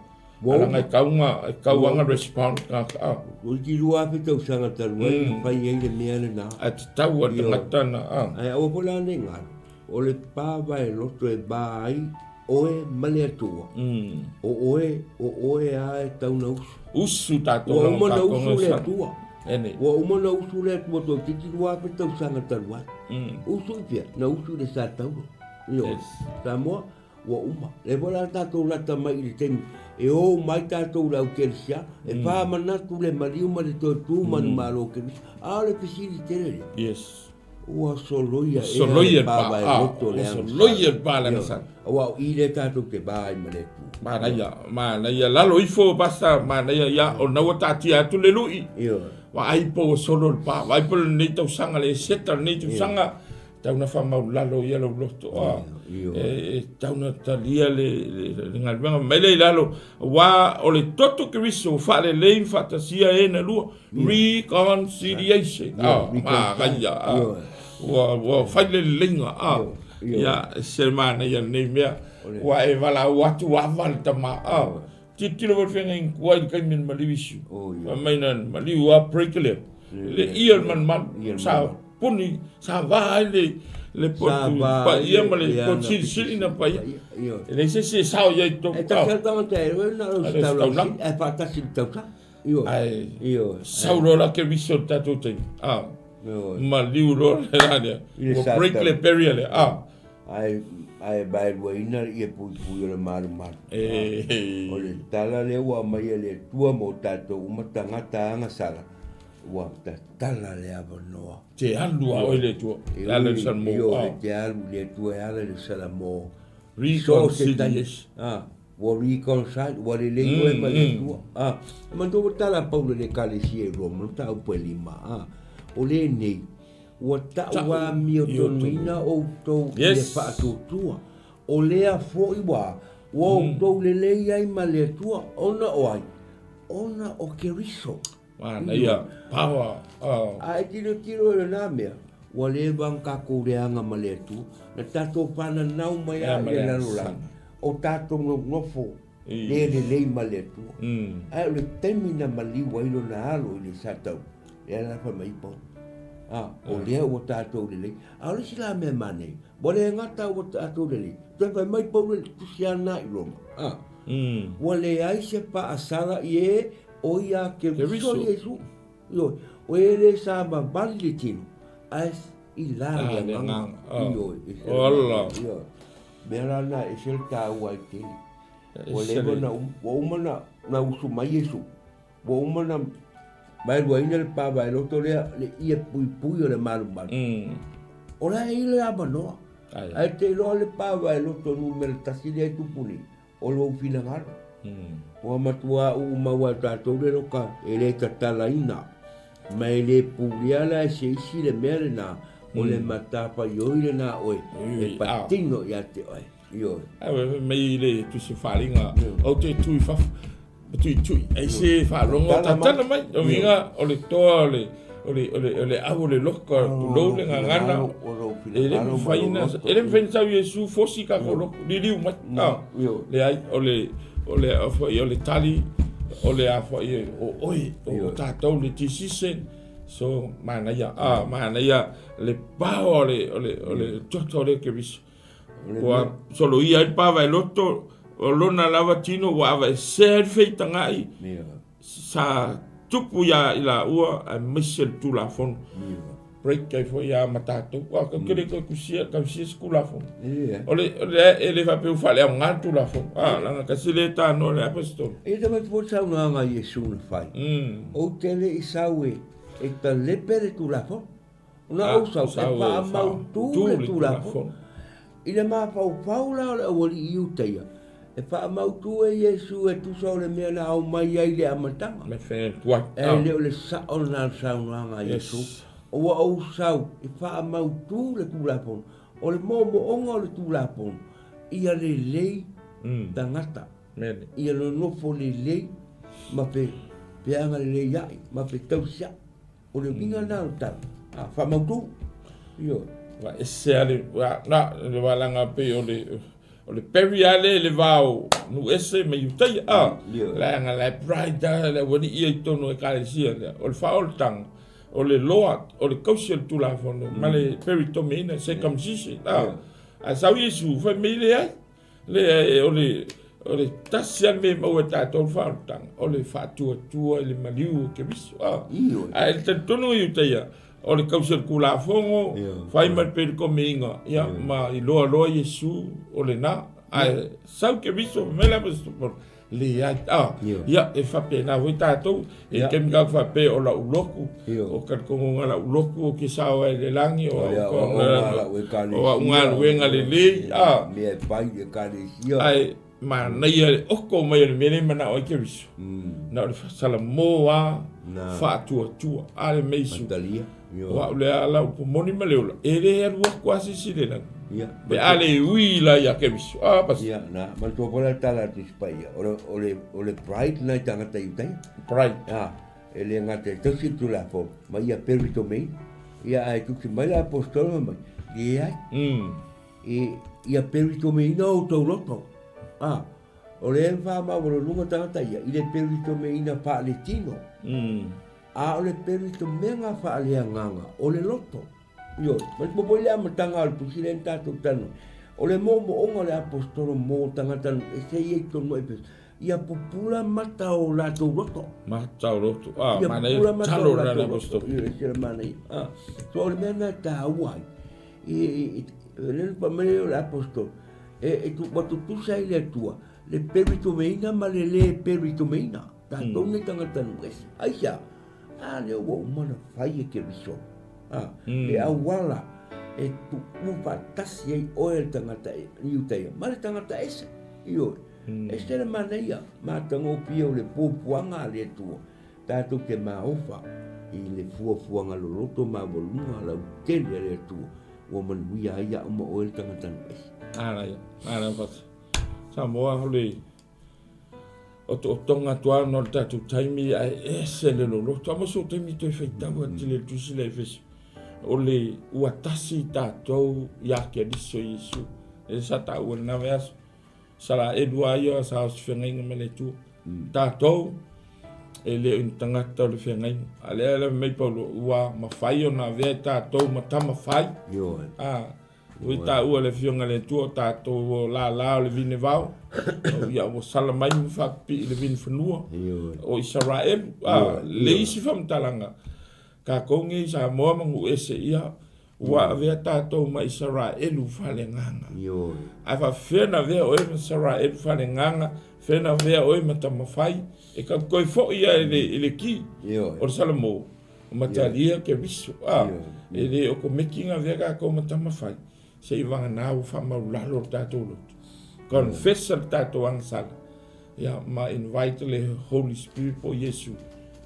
Ua uma. E tau na, e tau lava na respond tagata. Ah. Toeitiiti 2000 tausaga talu ai na fai ai le mea lena. Ae tatau a le tagata na. Ah. Ae aua foi la ne i galo, o le pa vaeloto e va ai oe ma le Atua, o oe, o oe lava e tau na usu. Usu tatou Ua uma na usu le Atua. Ua uma na usu le Atua toeitiiti 2000 tausaga talu ai. Usu i fea? Na usu i le sa tauro. Ioe. Samoa, Ua uma. Lea foi la tatou lata mai i le taimi e o uma ai tatou i le au kerisiano, e faamanatu le maliu ma le toe tu manumalo o Keriso. A o le fesili tele lea. Yes. Ua soloia ea le pa vaeloto le agasala. Ua soloia le pa le agasala. Aua o i lea tatou te va ai ma le Atua. Manaia, manaia. Lalo ifo, Pastor, manaia. Ia, o lena ua taatia atu le lui. Ioe. Vaai po ua solo le pa. Vaai po o lenei tausaga, le eseta o lenei tausaga. Tau na faamaulalo ia lou loto a e tau na talia le galuega mai lea i lalo aua o le toto Keriso ua faalelei ma faatasia e na lua reconciliation a manaia a ua fai le leleiga a ia e se manaia lenei mea ua e valaau atu ava le tama a Tilotilo foi le feagaiga tuai i le taimi na maliu Iesu. Fai mai na maliu lava break lea. Le ia o le malumalu sa puni sa va ai le le potu paia ma le potu silisili na paia. E leai se isi e sao i ai i totonu. E tasi lava le tagata e oe na o se taulaga ae faatasi i le tausaga. Ae sau loa la Keriso i le tatou taimi. Maliu loa le la lea. Ua break le barrier lea. Ae, ae vaeluaina le ie puipui o le malumalu. O le tala lea ua aumai e le Atua mo tatou uma tagata agasala, ua tatala le avanoa. Te alu a oe le Atua, e ala i le Salamo. Ioe, te alu i le Atua e ala i le Salamo. Reconciliation. Ua reconcile, ua lelei oe ma le Atua. A, e manatua ua tala a Paulo i le Ekalesia i Roma, mataupu e lima, a, o lenei, Ua ta'u amiotonuina outou i le faatuatua, o lea foi ua outou lelei ai ma le Atua, ona o ai? Ona o Keriso. Manaia, power. A e tilotilo i lena mea, ua leva ona tatou leaga ma le Atua, na tatou fananau mai lava i le lalolagi, o tatou nonofo le lelei ma le Atua. Ae o le taimi na maliu ai lona alo i le Satau, lea la fai mai Paul, a, o lea ua tatou lelei. A o le isi la mea manaia, ua le gata ua tatou lelei, toe fai mai Paulo i le tusi lava lena i Roma, a, ua leai se faasala i e o ia Keriso Iesu. Ioe, o e le sa vavali le tino, ae i la le agaga. Ioe, e se Mea la lena, e ese le taua ai tele. Ua leva ona ua uma ona na usu mai Iesu, ua uma ona vaeluaina le pa vaeloto lea, le ie puipui o le malumalu. O la e i le avanoa. Ae te iloa le pa vaeloto numera tasi lea e tupu nei, o lou finagalo. Ua matua uumau lava e tatou le loka e le tatalaina ma e le pulea la e se isi le mea lena, o le matafaioi lena a oe e patino ia te oe. Ioe. Ae mai le tusi faaaliga, ou te tu i fafo, tuitui, ai se faalogo, tatala mai. O uiga o le toa o le o le o le o le au o le loka, tulou le gagana, e le mafai ona e le mafai ona sau Iesu fosi tatou loto, liliu mai. Leai, o le o le a foi o le tali o le a foi o oe, o tatou le decision. So manaia, manaia le power o le o le o le toto o le Keriso. Ua soloia ai le pava e loto, o lona lava tino ua aveesea ai le feitagai sa tupu ia i laua aemaise le Tulafono. Break ai foi ia ma tatou. Ua kau kele koe kusia, kausia se Tulafono. O le, o le, e le faapea ua faaleaoga le Tulafono. Ah, leaga kasi le tanoa le apostolo. Ia te manatua foi le saunoaga a Iesu na fai, Ou te le i sau e talepe le Tulafono. Ona ou sau e faamautu le Tulafono. I le mafaufau la o le aualii Iutaia, e faamautu e Iesu e tusa o le mea na aumai ai i le amataga. E le o le sao lena o le saunoaga a Iesu. Ua ou sau e faamautu le Tulafono. O le moomooga o le Tulafono, ia lelei tagata, ia nonofo lelei ma feagaleleia'i ma fetausia'i. O le uiga lena o le tala, a faamautu. Ioe. Ua ese lava le, na, le valaga pei o le, o le bury lava lea i le va o Nuuese ma Iutaia, a, leaga la e pride lava le aualii ia i totonu o Ekalesia lea. O le faaolataga, o le loa, o le tausi o le Tulafono ma le peritomeina, circumcision, a. Ae sau Iesu, fai mai, leai. Leai, o le, o le tasi lava le mea e maua e tatou le faaolataga, o le faatuatua i le maliu o Keriso. Ah. Ae le talitonu Iutaia, o le tausi o le Tulafono, fai ma le pelikomeiga, ia, ma iloa loa Iesu o lena. Ae sau Keriso, fai mai le Aposetolo, Leai, ah, ia, e faapena foi tatou, e taimi tatou faapea o lau lotu, o talitonuga lau lotu ou te sao ai i le lagi, o au galuega lelei, ah, mea e fai i ekalesia. Ae manaia le oko mai o le mea lea e manao ai Keriso. Na o le salamo lava, faatuatua, a le mea Iesu. O au lea lau upu moni ma le ola, e le alu atu lava se isi i le lagi. Ia. Pe a le ui la ia Keriso. Ah, pas. Ia, na, manatua foi la le tala a le Tusi Paia, o le, o le, o le pride nai tagata Iutaia. Pride. Ah, e le gata e tausi le Tulafono, ma ia peritomeina. Ia, ae tusi mai le Aposetolo fai mai, leai. E, ia peritomeina outou loto. Ah, o lea e faamaualuluga tagata ia i le peritomeina faaletino. A o le peritomega faaleagaga o le loto. Ioe, manatua foi le amataga o le tusi lea na tatou talanoa ai, o le moomooga o le aposetolo mo tagata ese ia i totonu o Efeso, ia pupula mata o latou loto. Mata o loto. Ah, Ia manaia pupula mata talo o lena le latou loto. aposetolo. Ioe, ese le manaia. Ah, so o le mea lena e taua ai, i, i, i, lea na fai mai o le aposetolo, e, e, ua tutusa ai le Atua le peritomeina ma le le peritomeina. Tatou nei tagata nuu ese. Aisea? A lea ua uma ona fai e Keriso. A, le auala e tuuu faatasi ai oe le tagata Iutaia ma le tagata ese. Ioe. Ese le manaia, matagofie o le puapuaga a le Atua. Tatou te maofa i le fuafuaga loloto maualuga lautele a le Atua ua manuia ai au ma oe le tagata nuu ese. Manaia, manaia Pasi. Samoa o le otootoga atu lava ona o le tatou taimi ae ese le loloto. Aemaise o taimi toe faitau atu i le Tusi lea Efeso, o le ua tasi tatou ia Keriso Iesu. Lea sa taua i lena vaiaso. Isaraelu lava ia sa o se feagaiga ma le Atua. Tatou, e le o ni tagata o le feagaiga. A lea la fai mai Paulo, ua mafai ona avea e tatou ma tama fai. Ioe. Ua taua e le Afioga i le Atua o tatou o lala o le vine vao, ia ua sala mai ma faapipii i le vine fanua o Isaraelu. A, le isi faamatalaga, tatou nei i Samoa ma nuu ese, ia, Ua avea tatou ma Isaraelu faaleagaga. Ioe. Ae faafefea ona avea oe ma Isaraelu faaleagaga, fea ona avea oe ma Tamafai, e tau toe foi lava i le, i le ki Ioe. o le Salamo, o Matalia Keriso. A, Ioe. e le okomeki ona avea tatou ma Tamafai, se i vagana ua faamaulalo le tatou loto. Confessa le tatou agasala, ia, ma invite le Holy Spirit po o Iesu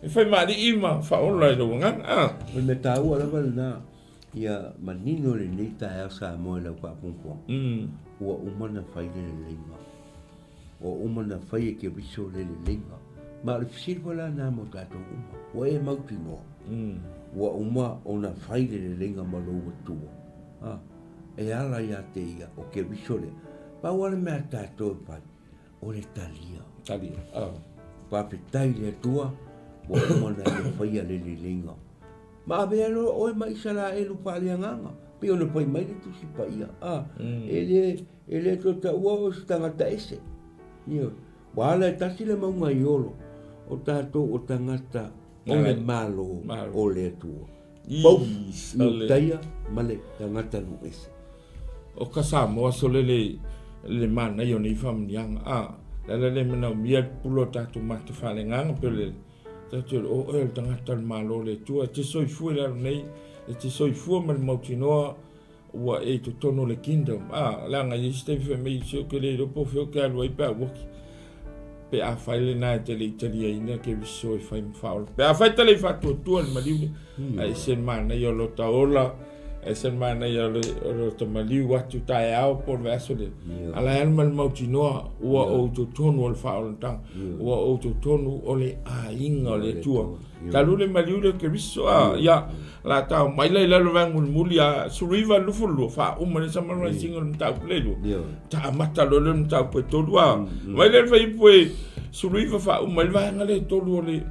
e fai ma alii ma faaola i lou agaga. A. O le mea taua lava lena, ia manino lenei taeao Samoa i lau faafogafoga, ua uma ona fai le leleiga. Ua uma ona fai e Keriso le leleiga. Ma o le fesili foi la lena mo tatou uma, ua e mautinoa, ua uma ona fai le leleiga ma lou Atua? A, e ala ia te ia o Keriso lea. Pau lava le mea a tatou e fai, o le talia. Talia, a. Faafetai i le Atua ua uma ona ia faia le leleiga. Ma avea loa oe ma Isaraelu faaleagaga, pei ona fai mai le Tusi Paia, a, e le, e le toe taua oe o se tagata ese. Ioe. Ua ala e tasi le mauga i Olo, o tatou o tagata o le Malo o le Atua. Both Iutaia ma le tagata nuu ese. O ka Samoa sole le le manaia o nei faamanuiaga a le ala lea e manaomia le pupula o tatou mata faaleagaga pe o le tatou o oe o le tagata o le Malo o le Atua e te soifua i lalo nei e te soifua ma le mautinoa ua e i totonu o le kingdom a leaga i isi taimi fai mai se ou te le iloa po o fea ou te alu ai pe a ua pe afai lena e te le i taliaina Keriso e fai ma faaola pe afai te le i faatuatua le maliu lea mm. Ae ese le manaia o lota ola, ese le manaia o le o lota maliu atu taeao po o le vaiaso lea. Ioe. A la e alu ma le mautinoa ua Ioe. ou totonu o le faaolataga, Ioe. ua ou totonu o le aiga o le Atua. Ioe. Talu le maliu lea o Keriso, a, ia, la tao mai la i lalo vaega mulimuli a 1922, faauma le summarizing o le mataupu lea e lua. Ioe. Ta amata loa lea o le mataupu e tolu, a. Mai lea le fuaiupu e 19 faauma ai le vaega lea e tolu o le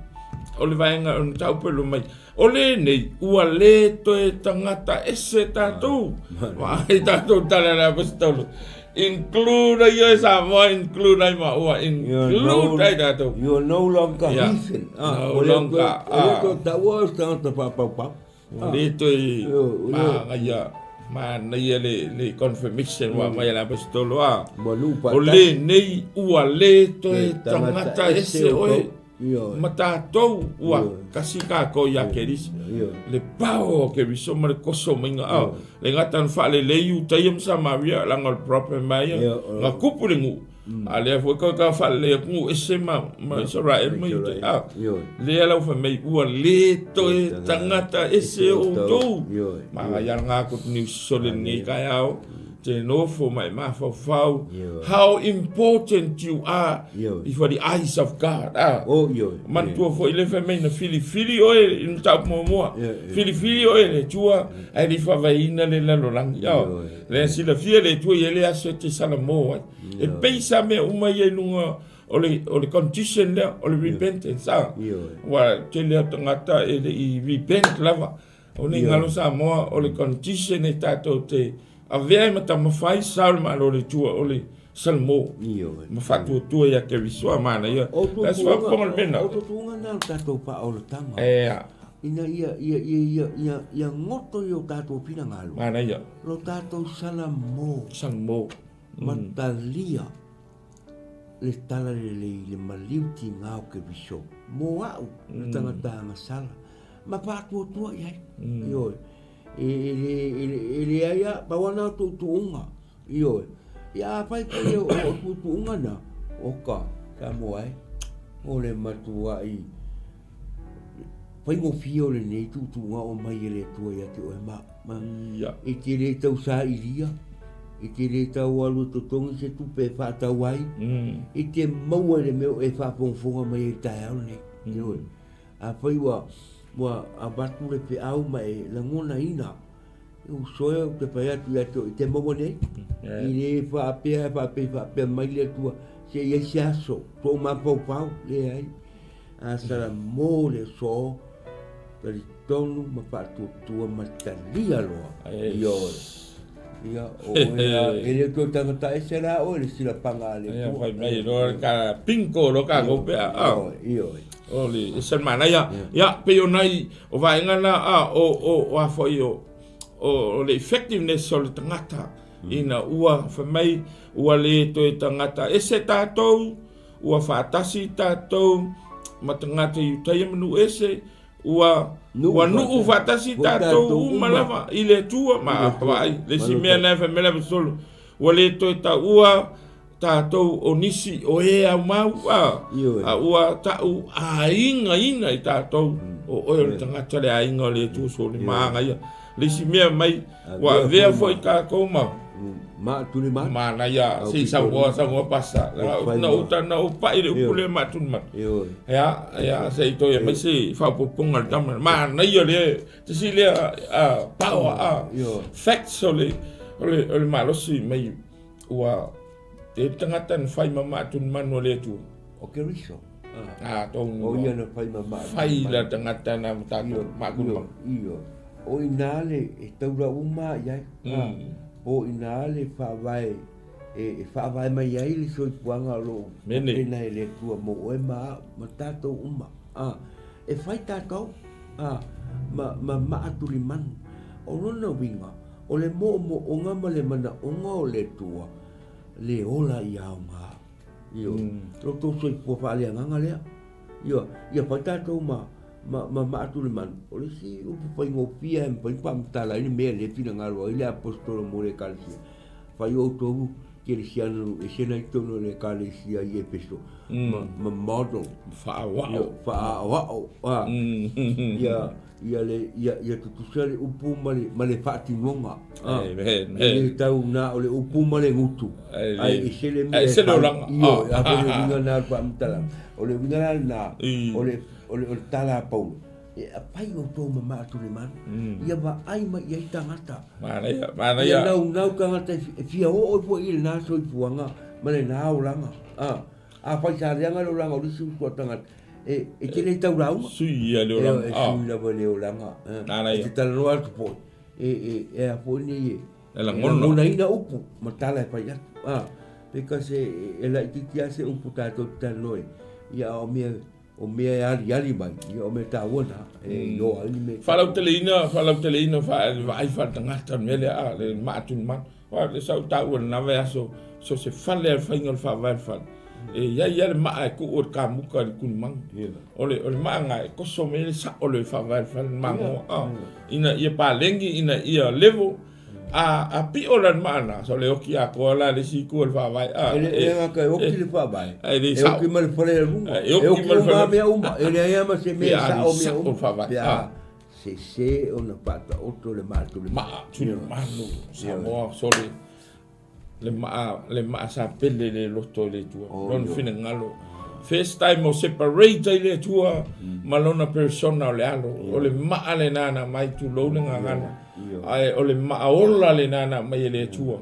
o le vaega o le mataupu e lua mai. O lenei, ua le toe tagata ese tatou. Vaai tatou tala a le Aposetolo. Include ai oe Samoa, include ai maua, include ai tatou. You are no longer Yeah. heathen. Ah, No ua le longer, toe- ua le ah. toe taua o se tagata faapaupau. Ua le toe Io, io. manaia, manaia le, le confirmation ua aumai a le Aposetolo a. Ua nuu O faatasi. lenei, ua le toe Toe tagata ese oe. Ioe. Ma tatou ua Ioe. kasi tatou ia Keriso. Ioe. Le power o Keriso ma le koso maiga a. Ioe. Le gata na faalelei Iutaia ma Samaria leaga o le problem lava ia. Ioe. Na kupu le nuu. A lea foi ka ka faalelei atu nuu ese ma ma Israel ma Iutaia. A. Ioe. Lea lau fai mai ua le toe tagata ese outou. Ioe. Manaia lena good news sole lenei taeao. Te nofo ma e mafaufau Ioe. how important you are Ioe. before the eyes of God. Ah. Oh, ioe. Manatua foi le fai mai na filifili oe i le mataupu muamua. Ioe, ioe. Filifili oe e le Atua ae le i faavaeina le lalolagi. Ah. Ioe. Lea silafia le Atua i le aso e te salamo ai. E pei sa mea uma ia i luga o le, o le condition lea, o le repentance. Ah. Ioe. Ua tele o tagata e le i repent lava. O nei galo Samoa, o le condition e tatou te avea ai ma tamafai sao le Malo o le Atua, o le Salmo. Ioe. Ma faatuatua ia Keriso a manaia. O La se faafofoga le mena. O tutuga na o tatou faaolataga. Ea. Ina ia, ia, ia, ia, ia, ia goto i o tatou finagalo. Manaia. Lo tatou Salamo. Salmo. Ma talia le tala lelei le maliu tiga o Keriso. Mo au, le tagata agasala. Ma faatuatua i ai. Ioe. E, e, le, e, le, e leai a, pau ana o tuutuuga. Ioe. Ia afai foi o, o tuutuuga na, oka, Samoa e, o le matuai faigofie o lenei tuutuuga o mai e le Atua ia te oe ma, ma Ia. e te le tau sailia, e te le tau alu e totogi se tupe e faatau ai, e te maua i le mea o e faafogafoga mai ai i le taeao lenei. Ioe. Afai ua, ua avatu le feau ma e lagonaina, e usoe ou te fai atu ia te oe, i te maua nei, i le faapea, faapea, faapea mai le Atua, se i ai se aso, sou mafaufau, leai. A salamo le aso, talitonu ma faatuatua ma talia loa. Ioe. Ia, o oe la, e le toe tagata ese la oe le silapaga a le Ia Atua. fai mai loa le ka pinko lo ka ko pea. Ah. Ioe, ioe. O le e se manaia. Ia, pei o nai o vaega na a o o o a foi o o le effectiveness o le tagata ina ua fai mai ua le toe tagata ese tatou, ua faatasi tatou ma tagata Iutaia ma nuu ese, ua ua nuu faatasi tatou uma lava i le Atua. Ma vaai le isi mea lena e fai mai le Aposetolo, ua le toe taua tatou o nisi o e aumau, a, a ua tau aigaina i tatou, o oe o le tagata le aiga o le Atua sole magaia. Le isi mea mai, ua avea foi tatou ma manaia, se i saunoa, saunoa pasa. Na ou na ou pai le upu lea maatulimanu. Ia, ia, se i toe aumai se faaopoopoga a le tama. Manaia lea, tasi lea power, facts o le, o le, o le malosi mai Ua e le tagata na fai ma maatulimanu a le Atua. O Keriso. Ah, tonu. O ia na fai ma maatulimanu. Fai la tagata na ma tatou maatulimanu. Io, o ina le e taula uma i ai. O ina le faavae e faavae mai ai le soifuaga o lo o tapena e le Atua mo oe ma au ma tatou uma. E fai tatou ma maatulimanu. O lona uiga, O le moomooga ma le manaoga o le Atua, le ola ia aoga. Ioe. Lo outou soifua faaleagaga lea. Ioe. Ia fai tatou ma, ma, ma maatulemanu. O le isi upu faigofie e mafai ona faamatala ai le mea lea e finagalo ai le Aposetolo mo le Ekalesia. Fai outou kerisiano nuu ese la i totonu o le Ekalesia i Efeso ma, ma model. Faaoao. Faaoao. Ia, ia le ia ia tutusa le upu ma le ma le faatinoga. E le tau na o le upu ma le gutu. Ae ese le mea. Ese le olaga. Ioe, a foi le uiga na o le faamatalaga. O le uiga la lena, o le o le o le tala a Paulo, e fai outou ma maatulemanu, ia vaai mai i ai tagata. Manaia, manaia. Ia naunau tagata e fia oo foi i lena soifuaga ma lena olaga. Afai sa leaga le olaga o le isi uso a tagata, e, e te le tau lauga. Sui ia le olaga. E, e sui lava le olaga. Nāna ia. E te talanoa atu foi, e, e, e a foi nei e, e lagona. Lagonaina upu ma tala e fai atu. Ah, because e, e laitiiti lava se upu tatou te talanoa ai, ia a o mea, o mea e aliali mai, ia o mea taua na, e iloa ai le mea. Faalauteleina, faalauteleina, vaai faaletagata le mea lea, a, le maatulimanu. Aua o lea sa ou taua i lena vaiaso, so o se fale lava i le faiga o le faavae o le fale, e i ai lava le maa e tuu e le kamuta i le tulimanu. O le, o le maa lena e toso mai ai le sao o le faavae o le fale, le magoa, ina ia paleni, ina ia level. A, a pio la le maa lena, so le oki atoa la le isi itu o le faavae. E le gata e oki le faavae, e oki ma le fale i luga, e oki uma mea uma, e leai lava ma se mea e sao mea uma. Pe a sese ona faataoto le maatulimanu. Maatulimanu, Samoa, sole, le maa, le maa sa pele le loto i le Atua, lona finagalo. First time o separate ai le Atua ma lona persona o le alo. O le maa lena na aumai, tulou le gagana, ae o le maa ola lena na aumai e le Atua.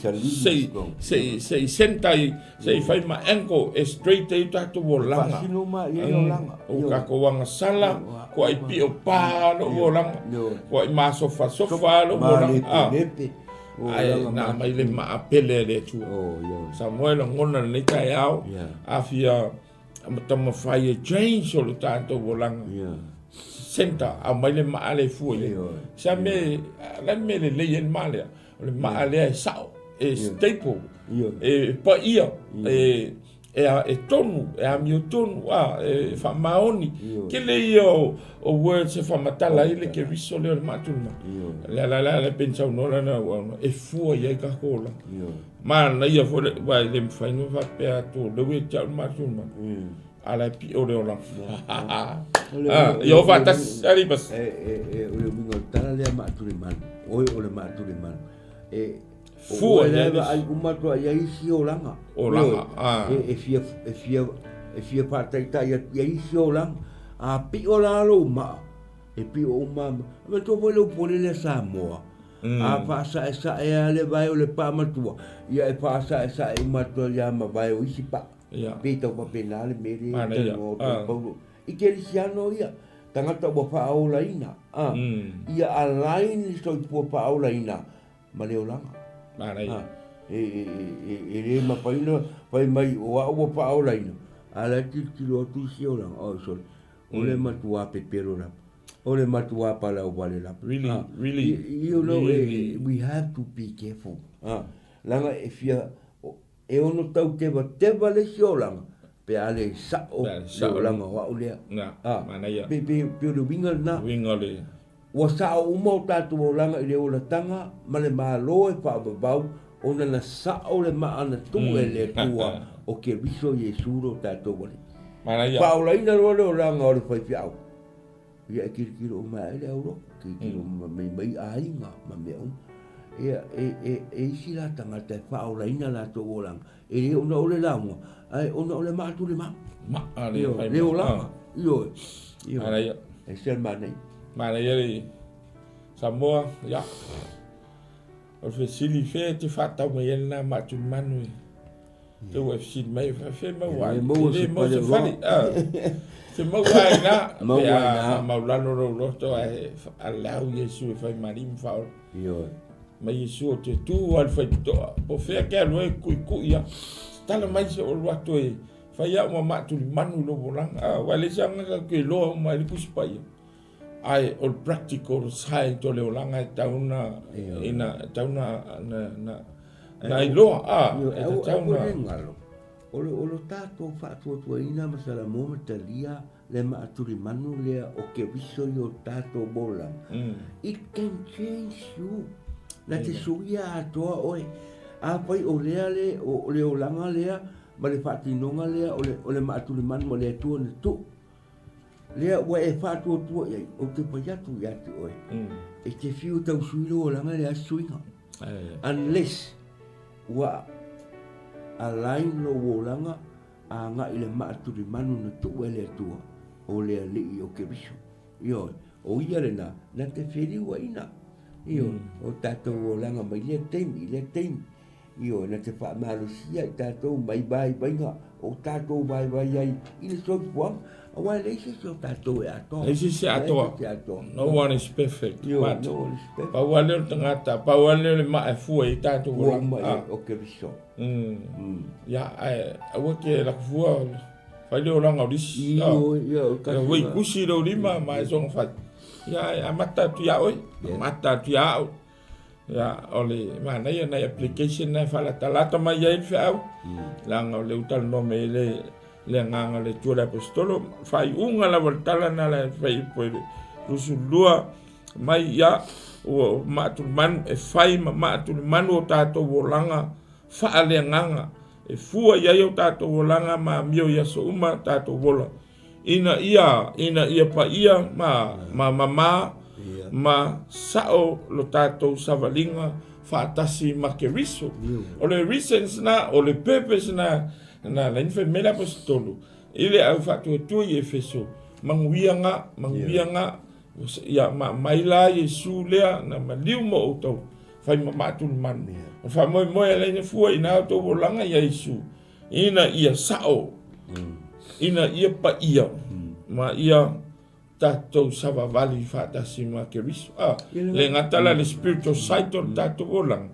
Se i, se i center i, se i fai ma angle e straight ai o tatou olaga. Faasino ma i ai olaga. O tatou agasala, kua i pio pa lou olaga, kua i masofasofa lou olaga. Malepe Ae na aumai le maa pele a le Atua. Samoa e lagona lenei taeao, afia taumafai e change o le tatou olaga. Center, aumai le maa lea e fua i ai. Se mea, la le mea lelei ai le maa lea. O le maa lea e sao, e staple, e paia, e e tonu, e amiotonu, a, e faamaoni. Tele ia o words e faamatala ai le keriso lea o le maatulimanu. Le la la le pei ona saunoa lana e fua i ai tatou olaga. Manaia foi le, aua e le mafai ona faapea atu o lea ua ia te au le maatulimanu, a la e pio le olaga. Ia o faatasi, alii pasi. E, o le uiga o le tala lea maatulimanu, oe o le maatulimanu. E, Fua i ai vaai uma atu i ai isi olaga. Olaga, a. E, e fia, e fia, e fia faataitai atu i ai isi olaga. A pio la lou maa, e pio uma ma. Manatua foi le upu foi lele a Samoa, a faasaesae lava le vae o le paa matua, ia e faasaesae uma atu ai lava ma vae o isi paa. Pei tau faapena le mea lea e talanoa atu ai Paulo. I kerisiano ia, tagata ua faaolaina, a, ia align le soifua faaolaina ma le olaga. Manaia. E le mafai ona fai mai o au ua faaolaina, a o la e tilotilo atu isi olaga, oi sole, o le matua pepelo lava. O le matua palau vale lava. Really, Ah, really, You know, really. we have to be careful. Ah, leaga e fia, e ono tau tevateva le isi olaga, pe a le sa'o Pe a le le sa'o. olaga o a'u lea. Na, Ah, manaia. pe, pe, pe o le uiga lena. Uiga o le. Ua sa'o uma o tatou olaga i le olataga ma le Malo e faavavau ona na sa'o le maa na tuu e le Atua o Keriso Iesu lo tatou Alii. Manaia. Faaolaina loa le olaga o le faifeau, ia e tilotilo uma ai le aulotu, tilotilo uma mai mai aiga ma mea uma. Ia, e, e, e isi la tagata e faaolaina latou olaga, e le ona o le lauga, ae ona o le maa tulimau. Maa le Ioe, fai le ma- olaga. Ah. Ioe, ioe. Manaia. E se le manaia. Manaia le Samoa, ia. O le fesili, fea e te faatau mai ai lena maa tulimanu e te ua e fesili mai, fea e maua ai? E le maua E le se maua se fale fale. Ah. Se maua ai na, Maua pe a ai na. faamaulalo lou loto ae alao Iesu e fai malimu faaola. Ioe. Mai Iesu o te tu lava i le faitotoa, po o fea ke alu ai kuikui ia. Tatala mai se olu atu e fai au ma maa tulimanu i lou olaga. Ah, aua e leai se agaga tatou te iloa uma ai le Tusi Paia. Ae o le practical side o le olaga e tatau ona ina e tatau ona na na na iloa a e tatau ona ona galo o le o lo tatou faatuatuaina ma Salamua ma talia le maatulimanu lea o Keriso i o tatou olaga. It can change you. Na te suia atoa oe. Afai o lea le o le olaga lea ma le faatinoga lea o le o le maatulimanu a le Atua na tuu. Lea ua e faatuatua i ai, ou te fai atu ia te oe, e te fiu tau sui lou olaga e leai se suiga. Unless ua align lou olaga agai i le maatulimanu na tuu e le Atua, o le Alii o Keriso. Ioe, o ia lena, na te feliuaina. Ioe, o tatou olaga mai lea taimi i lea taimi. Ioe, na te faamalosia i tatou mai vaivaiga o tatou vaivai ai i le soifuaga, aua e leai se isi o tatou e atoa. Leai se isi e atoa. Leai se isi e atoa. No one is perfect. Ioe, But, no one is perfect. pau lava lea o le tagata, pau lava lea o le maa e fua i ai tatou Fua olaga. uma i ai Ah. o Keriso. Ia, ae aua te lako fua, fai le olaga o le isi. Ioe, ia, o Ia, kasi ua i na. kusi lou lima ma e soona fai. Ia, ae amata atu ia oe, amata atu ia au. Ia, o le manaia nai application na e faalatalata mai ai le feau, leaga o lea ua talanoa mai ai le, le agaga o le Atua le Aposetolo, faaiuga lava o le tala na la e fai po i le 22 mai ia ua maatulimanu e fai ma maatulimanu o tatou olaga faaleagaga e fua i ai o tatou olaga ma amio i aso uma tatou ola. Ina ia, ina ia paia ma, ma mamā, ma sao lo tatou savaliga faatasi ma Keriso. O le reasons na, o le purpose na, na ala ai ona fai mai le Aposetolo i le au faatuatua i Efeso, manuia ga, manuia ga, ia ma aumai la Iesu lea na maliu mo outou, fai ma maatulimanu. O le faamoemoe e ala ai ona fua i ina outou olaga ia Iesu, Ina ia sao, ina ia paia, ma ia tatou savavali faatasi ma Keriso. A, le gata la le spiritual side o le tatou olaga,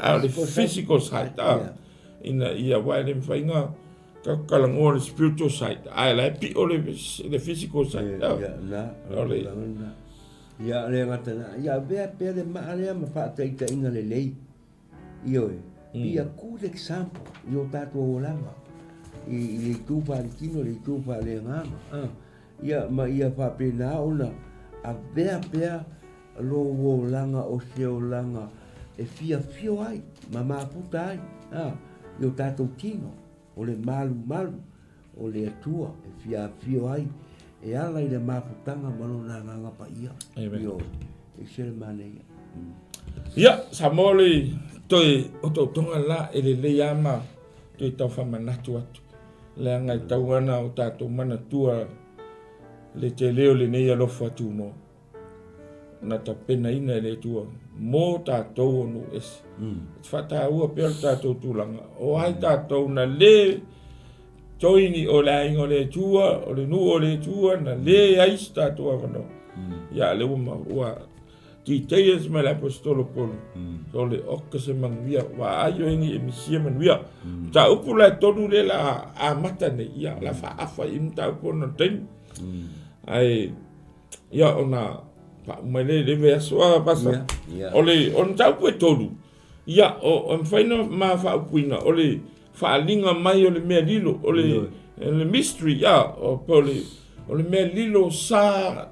a o le physical side, a, ina ia, aua e le mafai ona tatou talanoa i le spiritual side, ae la e pio le physical side, a. O le. Ia, le gata na, ia avea pea le maa lea ma faataitaiga lelei. Ioe, be a good example i o tātou olaga, i, i le itu faaletino, le itu faaleagaga. Ah, ia, ma ia faapena ona avea pea lou olaga o se olaga e fiafio ai ma mafuta ai ah, i o tātou tino. O le malumalu o le Atua e fia afio ai e ala i le mafutaga ma Lona Agaga Paia. Amen. Ioe, e se le manaia. Ia, Samoa le toe otootoga la e lelei lava ma toe tau faamanatu atu, leaga e tau ana o tatou manatua le tele o lenei alofa tunoa. na tapenaina e le Atua mo tatou o nuu ese. E te faataua pea le tatou tulaga, o ai tatou na le joini o le aiga o le Atua, o le nuu o le Atua, na le ai se tatou avanoa. Ia, lea ua, ua details mai le Aposetolo Polo, o le oka se manuia, vaai oe nei e misia manuia. Mataupu la e tolu lea la amata nei, ia, la faaafa i mataupu ona o le taimi. Ae, Ia ona faauma ai lea i le vaiaso a Pasa. O le o le mataupu e tolu, ia o e mafai ona ma faaupuina o le faaaliga mai o le mea lilo, o le le mystery ia, o po o le o le mea lilo sa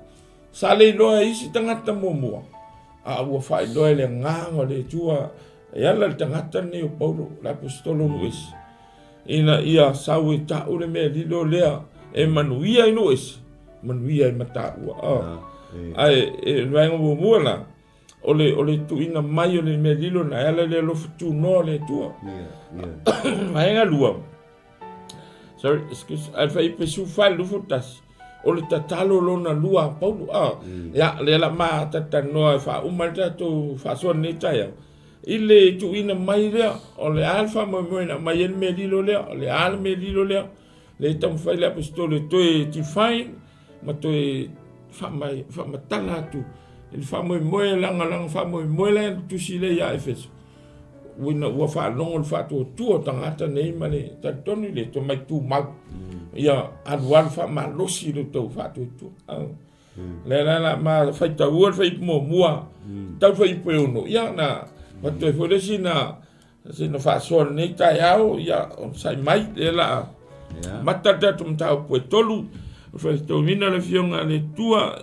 sa le iloa e isi tagata muamua, a ua faailoa e le Agaga o le Atua e ala i le tagata lenei o Paulo, le Aposetolo o nuu ese. Ina ia sau e ta'u le mea lilo lea e manuia i nuu ese, manuia ai ma taua. Oh. Ae e, le vaega muamua la, o le, o le tuuina mai o le mea lilo na e ala i le alofa tunoa o le Atua. Vaega lua, sorry, excuse, ae fai pe su fa lufu tasi, o le tatalo lona lua a Paulo. Ah, ia, lea la ma talanoa e faauma le tatou faasoa lenei taeao. I le tuuina mai lea, o le a le faamoemoe na aumai ai le mea lilo lea, o le a le mea lilo lea, lea e taumafai le Aposetolo e toe define ma toe faamatala atu i le faamoemoe lagalaga faamoemoe la le tusi lea ia Efeso ina ua faalogo le faatuatua o tagata nei ma le talitonu i le tomai tumau ia alualu faamalosi le tou faatuatua. Lea la la ma faitaua le fuaiupu muamua tau le fuaiupu e ono, ia na avatu ai foi le isi na sina faasoa i lenei taeao, ia onosai mai, lea la a mata le tatou mataupu e tolu, o le faitauina le Afioga a le Atua,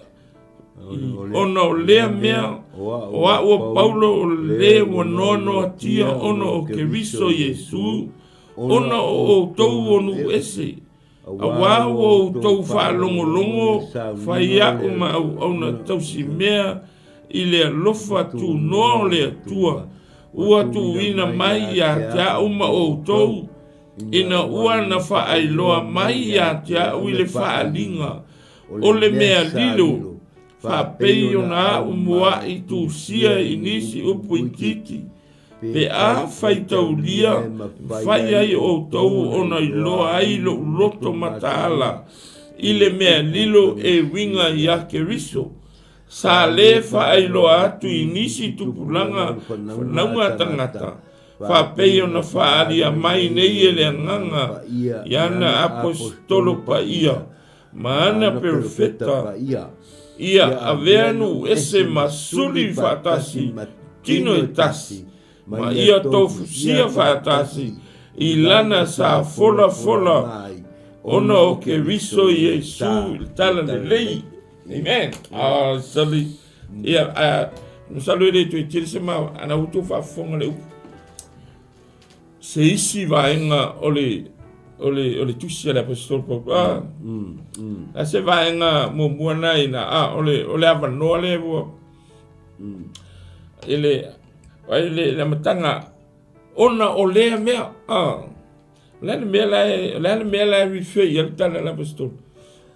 ona o lea mea, o au o Paulo o le ua noanoatia ona o Keriso Iesu, ona o outou o nuu ese, Auā ua outou faalogologo fai aʻu ma auauna tausimea i le alofa tunoa o le Atua, ua tuuina mai ia te a'u ma outou, ina ua na faailoa mai ia te a'u i le faaaliga o le mea lilo, faapei ona a'u muaʻi tusia i nisi upu itiiti. Pe a faitaulia, fai ai outou ona iloa ai lou loto mataala i le mea lilo e uiga iā Keriso. Sa lē faailoa atu i nisi tupulaga fanauga a tagata, faapei ona faaalia mai nei e le Agaga i ana Aposetolo paia ma ana perofeta, ia avea nuu ese ma suli faatasi tino e tasi, ma ia tofusia faatasi i lana sa folafola ona o Keriso Iesu i le Talalelei. Amen. Ah, sali. Ia, ah, masalo e le toe tele se ma ana utu faafofoga le upu. Se isi vaega o le o le o le tusi a le Aposetolo Paulo. Ah, mm, mm. A se vaega muamua na ina ah, o le o le avanoa lea ua mm. I le ai le le amataga ona o lea mea. Ah. O le a le mea la e o le a le mea la e refer i ai le tala a le Aposetolo.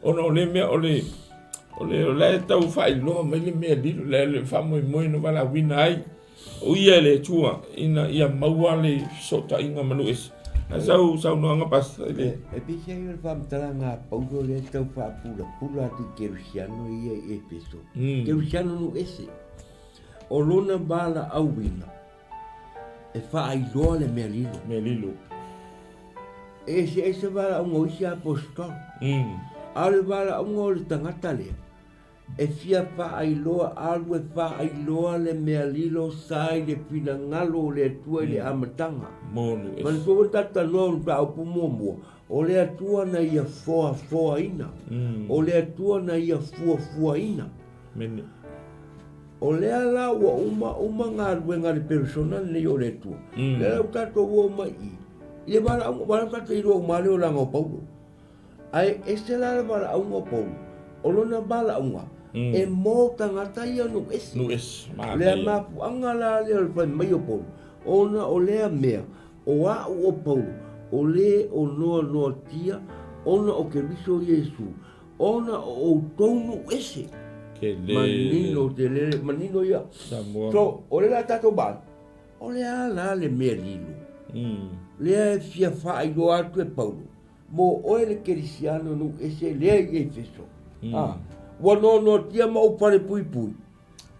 Ona o lea mea o le o le o la e tau faailoa mai le mea lilo le le faamoemoe na valaauina ai. O ia e le Atua ina ia maua le fesootaiga ma nuu ese. Ae sau saunoaga Pastor i le. E peiseai o le faamatalaga a Paulo lea e tau faapulapula atu i Kerisiano ia i Efeso. Kerisiano nuu ese. O lona valaauina e faailoa le mea lilo. Mea lilo. E eseese valaauga o isi aposetolo. A o le valaauga o le tagata lea, E fia faailoa alu e faailoa le mea lilo sa i le finagalo o le Atua i le amataga. Manatua foi le tatou talanoa o le mataupu muamua, o le Atua na ia foafoaina, o le Atua na ia fuafuaina. O lea la ua uma uma galuega a le perisona lenei o le Atua. Lea la ua tatou o mai i i le valaauga, valaau tatou te iloa uma lava le olaga o Paulo. Ae ese la le valaauga o Paulo, o lona valaauga, e mo tagata ia nuu ese. Nuu ese, O le mafuaaga la lea o le fai mai o Paulo, ona o lea mea, o a'u o Paulo, o le o noanoatia ona o Keriso Iesu, ona o outou nuu ese. Tele. Manino tele, manino ia. Samoa. So, o lea la tatou vaai, o le a la le mea lilo? Lea e fia faailoa atu e Paulo, Mo oe le Kerisiano nuu ese lea i Efeso. A, ua noanoatia ma ou falepuipui,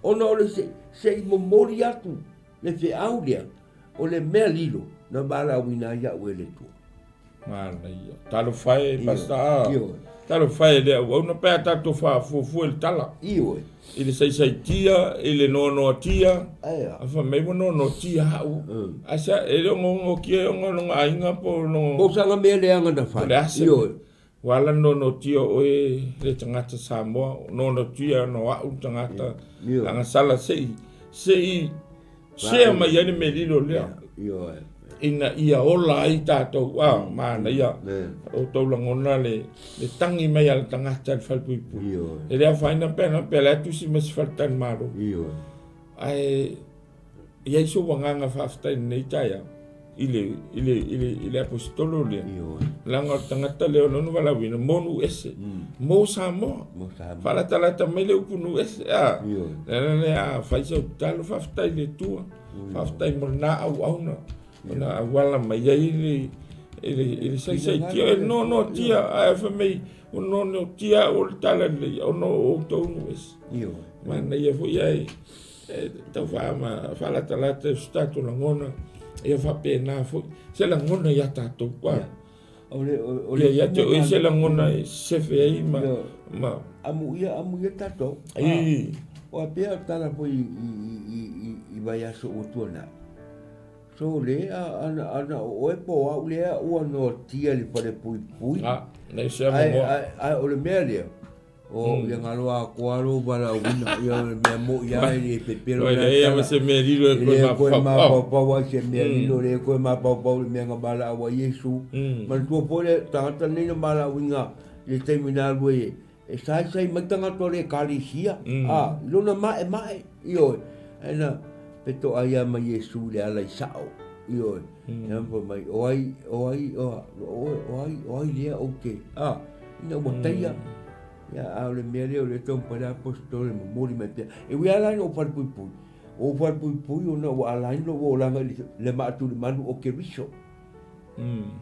ona o le se, se i momoli atu le feau lea, o le mea lilo na valaauina ai au e le Atua. Manaia. Talofa e, Pastor. A. Ioe. Talofa e le auauna pe a tatou faafuafua i le tala. Ioe. I le saisaitia, i le noanoatia. Aea. A fai mai ua noanoatia au. Aisea, e le o noanoatia e ona lona aiga po o lona... Po o sana mea leaga na fai. O le a se. Ioe. Ua ala noanoatia oe le tagata Samoa, noanoatia ona o au le tagata. Ioe. Agasala se i, se i share mai ai le mea lilo lea. Ioe. Ina ia ola ai tatou, a, manaia outou lagona le, le tagi mai a le tagata i le falepuipui. Ioe. E le afaina pe ana pe la e tusi mai se faletalimalo. Ioe. Ae i ai sou agaga faafetai i lenei taeao i le, i le, i le, i le aposetolo lea. Ioe. Leaga o le tagata lea o lona valaauina mo nuu ese, mo Samoa. Mo Samoa. Faalatalata mai le upu nuu ese, a. Ioe. Le ala lea a fai sau tatalo, faafetai i le Atua. Faafetai mo lena auauna ona auala mai ai le i le i le saisaitia e noanoatia ae fai mai ua noanoatia au o le tala lelei ona o outou nuu ese. Ioe. Manaia foi ae e tau faalatalata i so tatou lagona ia faapena foi se lagona ia tatou. O le o le Ia ia te oe se lagona e sefe ai ma ma amuia amuia tatou. Ii. O a pea tala foi i i i i vaiaso ua tuanai. So le a ana ana o oe po o au lea ua noatia i le falepuipui. A, nei se avanoa. Ae ae o le mea lea, O ia ngalo a koa lou valaauina, ia o le mea moi lava e le pepelo le lena tala. Leai ma se mea lilo e koe mafaufau. E le koe mafaufau ai se mea lilo, le koe mafaufau i le mea na valaau ai Iesu. Manatua foi le tagata lenei na valaauina i le taimi na alu ai e saisai mai tagata o le Ekalesia, a, i lona maemae, ioe, ae na fetoai lava ma Iesu i le ala i sao, ioe. Ia fai mai, o ai, o ai, o ai, o ai lea ou te, a, ina ua taia. Ia, a o le mea lea o lea e taumafai le Aposetolo e momoli mai pea. E ui lava la ina ou falepuipui, o ou falepuipui ona ua alaina lou olaga i le maatulimanu o Keriso.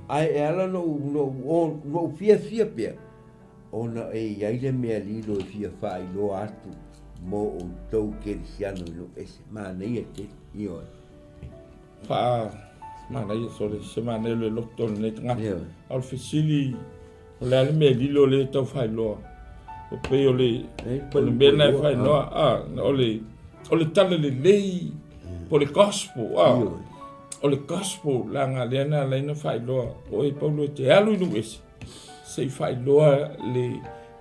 Ae e ala ona ou, ona ou fiafia pea, ona e i ai le mea lilo e fia faailoa atu mo outou Kerisiano i nuu ese. Manaia tele. Ioe. Faa manaia sole se manaia o le loto o lenei tagata. A o le fesili, o le a le mea lilo lea e tau faailoa? O pei o le, o le mea lena e faailoa, a, o le, o le tala lelei, po o le gospel, a, o le gospel, leaga lea na ala ai ona faailoa, o oe Paulo e te alu i nuu ese, se i faailoa le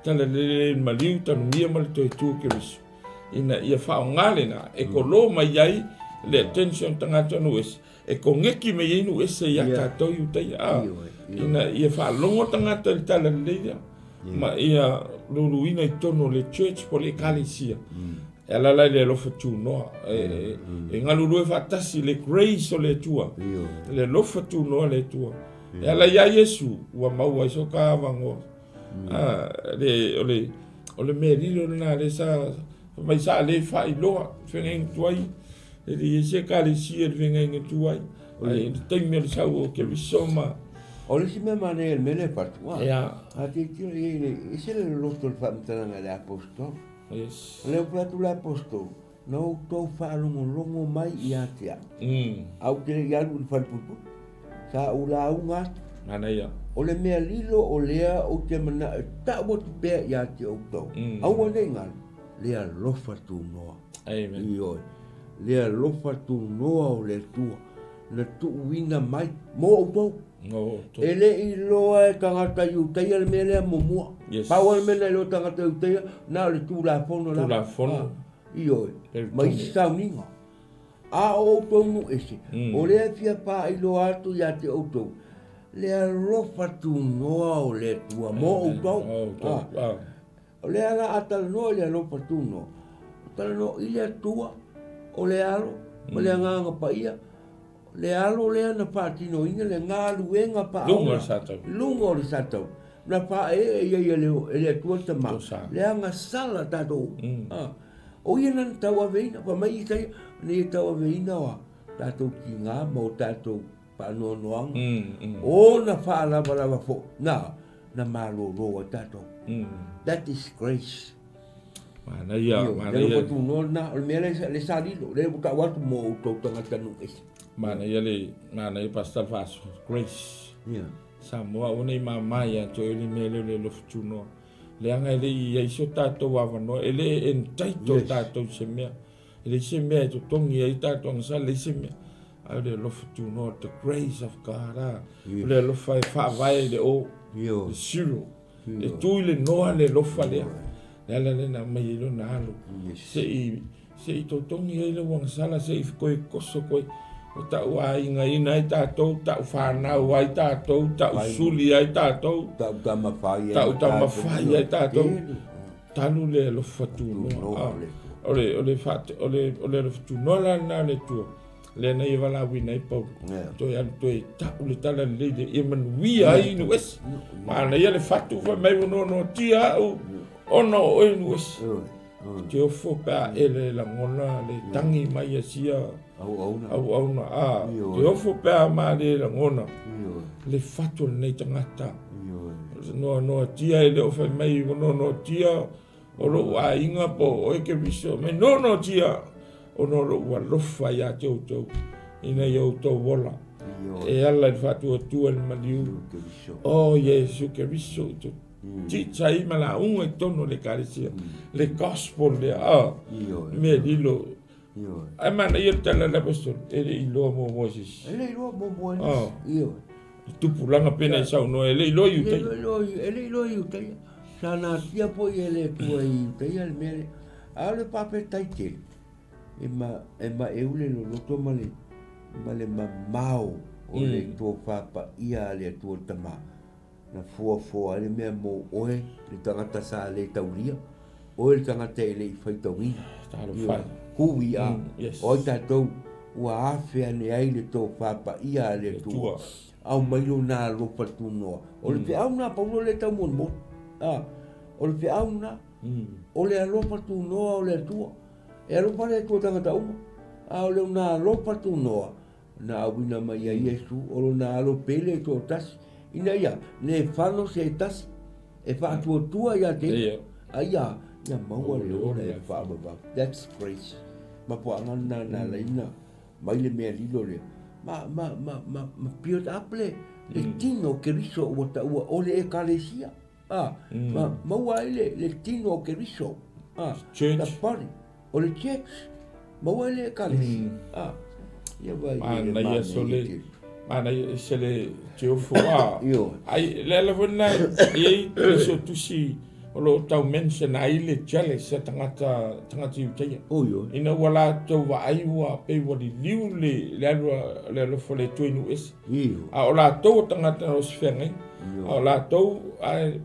tala lelei i le maliu, tanuia ma le toe tu o Keriso. Ina ia faaaoga lena e kolo mai ai le attention tagata nuu ese, e koneki mai ai nuu ese ia tatou i uta ia, a, ina ia faalogo tagata i le tala lelei lea, ma ia luluina i totonu o le church po o le ekalesia. E ala la i le alofa tunoa, e galulue faatasi le grace o le Atua, le alofa tunoa o le Atua. E ala ia Iesu ua maua ai so ta avanoa. A, le, o le, o le mea lilo lena lea sa fai mai sa le faailoa feagaiga tuai, e leai se ekalesia i le feagaiga tuai. Ae i le taimi o le sau o Keriso ma... O le isi mea manaia i le mea lea e fatu, a, Ia. a tilotilo i ai, e ese le loloto o le faamatalaga i le aposetolo. Yes. O lea ua fai atu le aposetolo, na outou faalogologo mai ia te au. A ou te le i alu i le falepuipui, sa ou lauga atu. Manaia. O le mea lilo o lea ou te manao e tau atu pea ia te outou. Aua ne i galo, le alofa tunoa. Amen. Ioe. Le alofa tunoa o le Atua na tuuina mai mo outou. Mo outou. E le i iloa e tagata Iutaia le mea lea muamua. Yes. Pau lava le mea na iloa e tagata Iutaia, na o le Tulafono lava. Tulafono. Ah, ioe. Ma isi sauniga. A o outou nuu ese, o lea e fia faailoa atu ia te outou, le alofa tunoa o le Atua mo outou. Ah. O lea la a talanoa i le alofa tunoa, o talanoa i le Atua, o le Alo, ma le Agaga Paia, le Alo lea na faatinoina le galuega paaola. Luga o le Sataua. Luga o le Sataua. Na faaee i ai e le Atua le Tama, le agasala tatou. O ia na tauaveina, fai mai Isaia, na ia tauaveina o tatou tiga ma o tatou faanoanoaga, ona faalavalava foi, na, na malolo ai tatou. That is grace. Manaia, manaia. Le tunoa lena, o le mea lea le sa lilo, lea ua tau atu mo outou tagata nuu ese. Manaia le, manaia Pastor Faso, grace. Yeah. Samoa aua ne i mama ia te oe le mea lea o le alofa tunoa. Leaga e le i i ai so tatou avanoa, e le entitle Yes. tatou i se mea. E leai se mea e totogi ai tatou agasala, leai se mea. Ae o le alofa tunoa, the grace of God, a. Yes. O le alofa e faavae i le o, Ioe. le zero. Ioe. E tu i le noa le alofa lea. Le ala lea na aumai ai lona alo. Yes. Se i, se i totogi ai lau agasala, se i koe koso koe. O ta'u aigaina ai tatou, ta'u fanau ai tatou, ta'u suli ai tatou. Ta'u tamafai ai Ta'u tatou. tamafai ai tatou. Tele. Talu le alofa tunoa. Tunoa Ah, o le Atua. O le, o le, faate, o le, o le alofa tunoa la lena o le Atua. Lea na ia valaauina ai Paulo. Yeah. Toe alu toe ta'u le tala lelei le ia manuia ai nuu ese. Manaia le fatu fai mai ua noanoatia au ona o oe nuu ese. Ioe. Ioe. Te ofo pe a ele lagona le tangi mai a sia Auauna. auauna. A, Ioe. te ofo pe a male lagona Ioe. le fatu o lenei tagata. Ioe. Noanoatia e le o fai mai ua noanoatia o lou aiga po o oe Keriso. Mai noanoatia ona o lou alofa ia te outou ina ia outou ola. Ioe. E ala i le faatuatua i le maliu. Keriso. O Iesu Keriso i te tita ai ma lauga i totonu o le ekalesia. Le gospel lea, a. Ioe. Mea lilo. Ioe. Ae manaia le tala a le apostolo, e le i iloa muamua e se isi. E le iloa muamua e Ah. nisi. Ioe. Le tupulaga pei ona e saunoa, e le i iloa i E Iutaia. le iloa e le iloa i Iutaia. Sa natia foi e le Atua i Iutaia le mea lea. A o le faafetai tele, e ma, e maeu le loloto ma le, ma le mamao o le tofa paia a le Atua Tama. Na fuafua ai le mea mo oe, le tagata sa le taulia, oe le tagata e le i faitauina. Talofa e. Who we are. Mm, yes. O ai tatou, ua afe ane ai le tofa paia a le Atua. Atua. Aumai lona alofa tunoa. O le feau lena, Paulo le taumolimoli. Ah, o le feau lena, o le alofa tunoa o le Atua. E alofa le Atua tagata uma, a o le ona alofa tunoa, Na auina mai ia Iesu o lona alo pele e toatasi, ina ia le fano se tasi e faatuatua ia te ia, a ia, ia maua le ola e faavavau. That's grace. Mafuaaga lena na ala ai na mai le mea lilo lea. Ma, ma, ma, ma, ma build up le, le tino o Keriso ua taua o le Ekalesia. A, ma maua ai le, le tino o Keriso. A, Church. the body. O le church. Maua ai le ekalesia. Ah, ia vai i le Manaia manaia sole, tele. manaia ese le teofo a. Ioe. Ai, le ala foi lena, e i ai le suetusi o lo o tau mention ai le jealous a tagata, tagata Iutaia. Oh, ioe. Ina ua latou vaai ua pei ua liliu le, le alu a le alofa o le Atua i nuu ese. Ioe. A o latou o tagata na o se feagaiga. Ioe. A o latou, ae,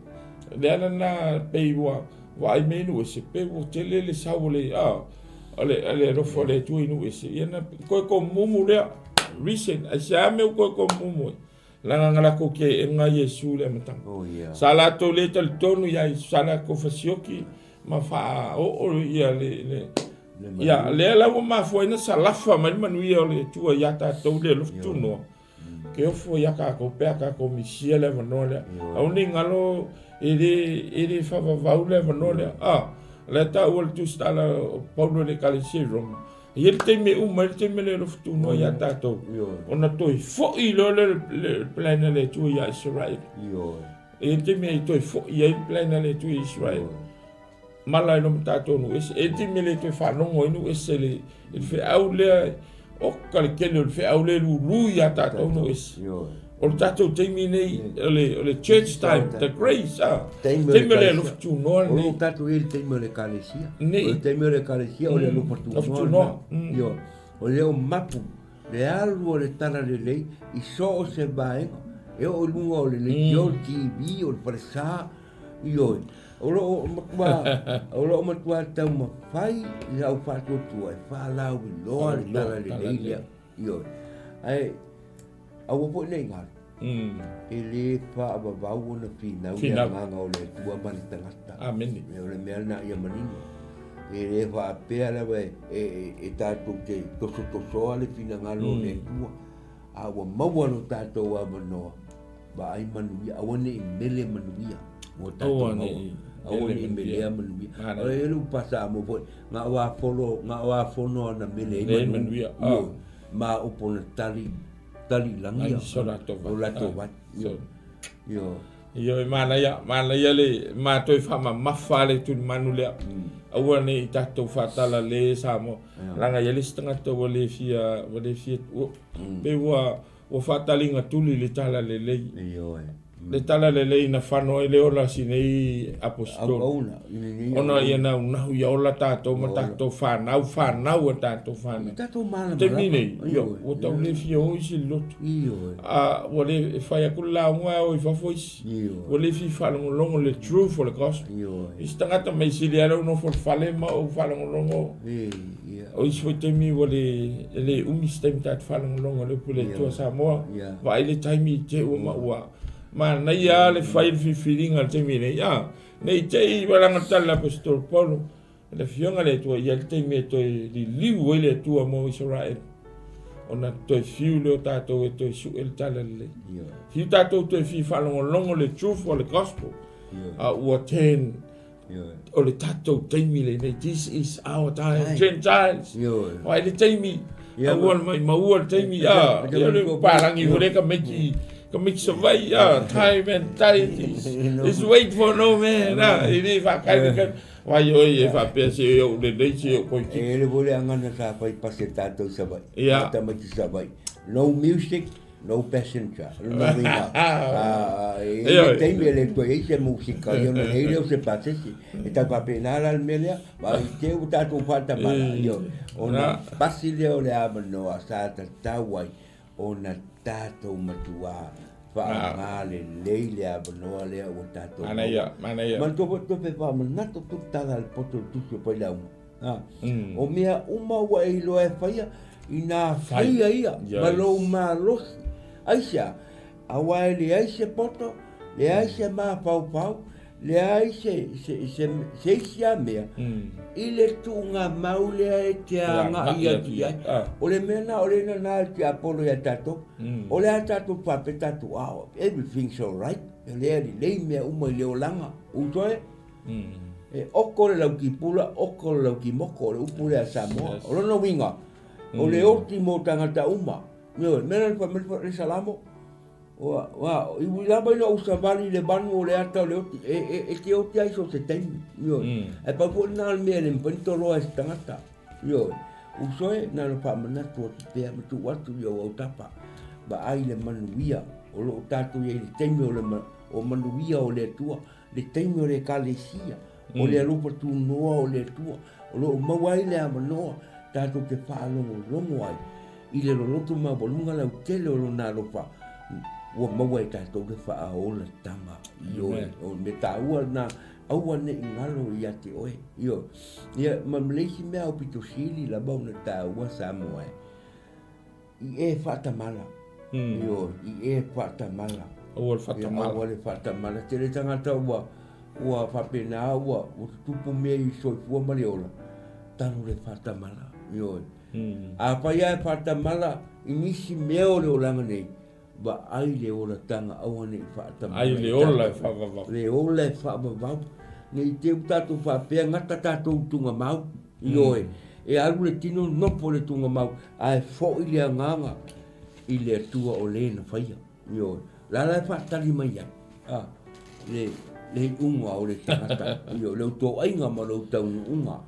le ala lena pei ua vaai mai i nuu ese, pei ua tele le sau o le, a, o le, o le alofa o le Atua i nuu ese. Ia na koe komumu lea, reason, aisea mea ua koe komumu ai? Leaga na lakou keega Iesu i le amataga. Oh, yeah. Sa latou le talitonu iā Iesu, sa lakou fasioki ma faaoo ia le, le, ia, lea la ua mafua ai na salafa mai le manuia o le Atua iā tatou le alofa tunoa. Ke ofo iā kākou pe a kākou misia le avanoa lea. Aua ne i galo e le, e le faavavau le avanoa lea. A, lea taua le tusitala o Paulo i le Ekalesia i Roma. E i ai le taimi e uma ai le taimi o le alofa tunoa iā tatou, ona toe foi loa lea o le plan a le Atua iā Isaraelu. E i ai le taimi e toe foi ai le plan a le Atua i Isaraelu. Mala ai loa ma tatou nuu ese. E i ai le taimi e le toe faalogo ai nuu ese i le, i le feau lea, oka le tele o le feau lea e lulu iā tatou nuu ese. O le tatou taimi nei, o le, o le church time, the grace, ah. Taimi o le Taimi o le ekalesia. alofa tunoa O lo lenei. tatou i ai i le taimi o le ekalesia. Nei. O le taimi o le ekalesia o le alofa Alofa tunoa tunoa. lena. Ioe. O lea o mapu le alu o le talalelei i so o se vaega e oo i luga o le leitio, o le TV, o le falesa, Ioe, o lo o matua, o lo o matua taumafai le au faatuatua e faalauiloa le talalelei lea. Ioe. Ae aua foi ne i galo. E le faavavau ona finau le agaga o le Atua ma le tagata. Amene. O le mea lena ia manino. E le faapea lava e, e, e tatou te tosotosoa le finagalo o le Atua, a ua maua lo tatou avanoa Vaai manuia, aua ne i mele manuia ua tatou maua. Aua ne i melea manuia. O le elu pa Samoa foi, na o a folo, na o a fono ana mele ai manuia. Ma upu na tali, tali i langi o latou vai. Ioe. Ioe, manaia, manaia le matou faamamafa le tulimanu lea. Aua ne i tatou faatalale Samoa. Leaga e i ai le isi tagata ua le fia, ua le fia, ua, pei ua, ua faataliga tuli i le talalelei. Ioe. Le talalelei na fano ai le ola a si nei aposetolo. Auauna, i lenei Ona auauna. ia naunahu ia ola tatou ma tatou fanau, fanau a tatou fanau. I tatou malamalama. Taimi nei, ia, Ioe. ua tau le fia o isi i le lotu. Ioe. A, ua le, e fai atu le lauga ae o i fafo isi. Ioe. Ua le fia faalogologo le truth o le gospel. Ioe. Isi tagata mai sili lava lou nofo i le fale ma ou faalogologo. Ei, ia. O isi foi taimi ua le, e le umi se taimi tatou faalogologo i le upu i le Atua Samoa. Ia. Vaai le taimi i te ua ma ua manaia lava le fai le filifiliga i le taimi nei. A, ne i te i ua laga tala le Aposetolo Paulo, le Afioga i le Atua, e i ai le taimi e toe liliu ai le Atua mo Isaraelu, ona toe fiu lea o tatou e toe sue le talalelei. Ia. Fiu tatou toe fia faalogologo le truth o le gospel, Ia. a ua turn Ioe. o le tatou taimi lenei. This is our time, Ai. Gentiles. Ioe. Vaai le taimi, Ia, aua le maimau le taimi, a, Ia, ia le ia, palagi ia. foi lea tamaiti, tamaiti Savaii, a, time and tide is, is wait for no man, a, e le faakalikali. Vai oe e faapea se ou lelei, se ou koe E le foi le agana sa fai pasi e tatou i Savaii. Ia. Tamaiti Savaii. No music, No passenger, lona uiga, e i ai le taimi e le toe i ai se musika, ia ona leai lea o se pasese. E tau faapena la le mea lea, ma i te i ua tatou faatamala, ioe, ona pasi lea o le avanoa sa tatau ai ona tatou matuā faaaoga lelei le avanoa lea ua tatou maua. Manaia, manaia. Manatua foi tupe faamanatu tu tala a le poto o le tusi o Failauga. O mea uma ua e iloa e faia, inā faia ia ma lou malosi. Aisea? Aua e leai se poto, leai se mafaufau, leai se, se, se, se isi lava mea i le tuugamau lea e te agai atu i ai. O le mea lena o lea e nana e le tiapolo ia tatou. O le a tatou faapea tatou, ah, everything's alright, o lea e lelei mea uma i le olaga. Uso e? E oko le laukipula, oko le laukimoko, o le upu lea a Samoa. O lona uiga, o le oti mo tagata uma. Ioe, mea la fai mai le Salamo, ua, ua, i ui lava ina ou savali i le manu o le ata o le oti, e, e, e te oti ai so se taimi. Ioe, ae pau foi lena o le mea e le mafai ona toloa e se tagata. Ioe, uso e, na ona faamanatu atu pea ma tuu atu i ou autapa, vaai le manuia o lo o tatou i ai i le taimi o le o manuia o le Atua, le taimi o le Ekalesia, o le alofa tunoa o le Atua, o lo o maua ai le avanoa tatou te faalogologo ai i le loloto maualuga lautele o Lona alofa, ua maua e tatou le faaolatanga. Ioe, o le mea taua lena, aua ne i galo ia te oe. Ioe, ia, ma le isi mea aupito sili lava ona taua Samoa e, I e faatamala. Ioe, i e faatamala. Aua le faatamala. Aua le faatamala. Tele tagata ua ua faapena ua ua tutupu mea i soifua ma le ola, talo le faatamala. Ioe. Afai lava e faatamala i nisi mea o le olaga nei, vaai le olataga aua ne i faatamala. Ai le ola e faavavau. Le ola e faavavau. Ne i te i ua tatou faapea gata tatou i tugamau. Ioe, e alu le tino nofo le tugamau, ae foi le agaga i le Atua o le na faia. Ioe, la la e faatali mai ai, a, le, le iuga o le tagata, ioe, le utoaiga ma le utaunuuga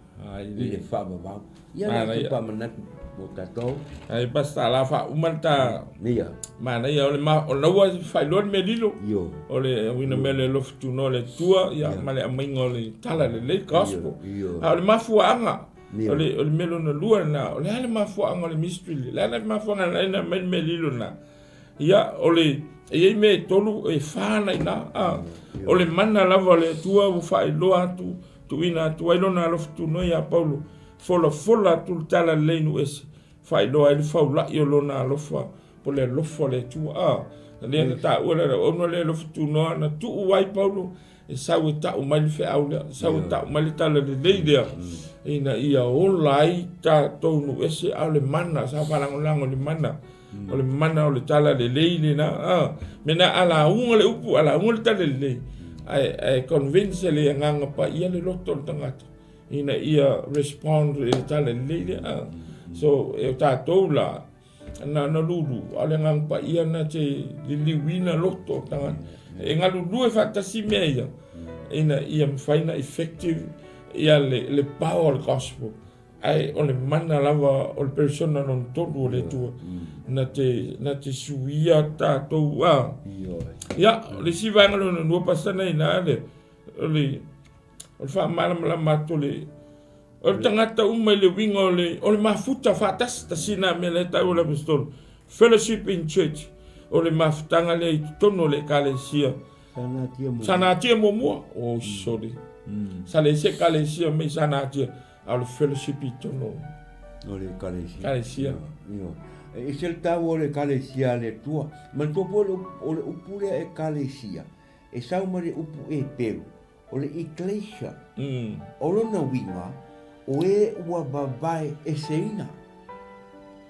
i le faavavau. Ia na te faamanatu mo tatou. Ai pastor la faauma le ta. Ia. Manaia o le ma o laua faailoa le mea lilo. Ioe. O le uiga mea le alofa tunoa le Atua ia ma le aumaiga o le tala lelei gospel. Ioe. A o le mafuaaga Ioe. o le o le mea lona lua lena o le a le mafuaaga o le mystery le a le mafuaaga na aina mai le mea lilo lena. Ia o le e i ai mea e tolu e fa na ina a o le mana lava o le Atua ua faailoa atu tuuina atu ai lona alofa tunoa ia Paulo folafola atu le tala lelei nuu ese faailoa ai le faulai o lona alofa po le alofa o le Atua. A, lea na taua le auauna lea alofa tunoa na tuu ai Paulo e sau e tau mai le feau lea, sau e tau mai le tala lelei lea, ina ia ola ai tatou nuu ese, a o le mana, sa faalagolago i le mana, o le mana o le tala lelei lena, a, mena a lauga le upu, a lauga le tala lelei, ae, ae convince le Agaga Paia le loto o le tagata, ina ia respond i le tala lelei lea. A. So, e o tatou la, na ona lulu, a o le Agaga Paia na te liliuina loto o tagata. E galulue faatasi mea ia ina ia mafai ona effective ia le power o le gospel. Ae o le mana lava o le persona lona tolu o le Atua na te, na te suia tatou a. Ia, o le isi vaega lona lua pastor na ina le, o le, o le faamalamalama atu o le, o le tagata uma i le uiga o le, o le mafuta faatasi, tasi na mea lea e taua e le Aposetolo, fellowship in church, o le mafutaga lea i totonu o le Ekalesia. Sa natia muamua. Oh, sorry. Sa leai se Ekalesia mai sa natia. A o le fellowship i totonu o le Ekalesia. Ekalesia. Ioe. E ese le taua o le Ekalesia a le Atua. Manatua foi o le upu lea Ekalesia, e sau mai le upu Eperu, o le Eklesia. O lona uiga, o e ua vavae eseina.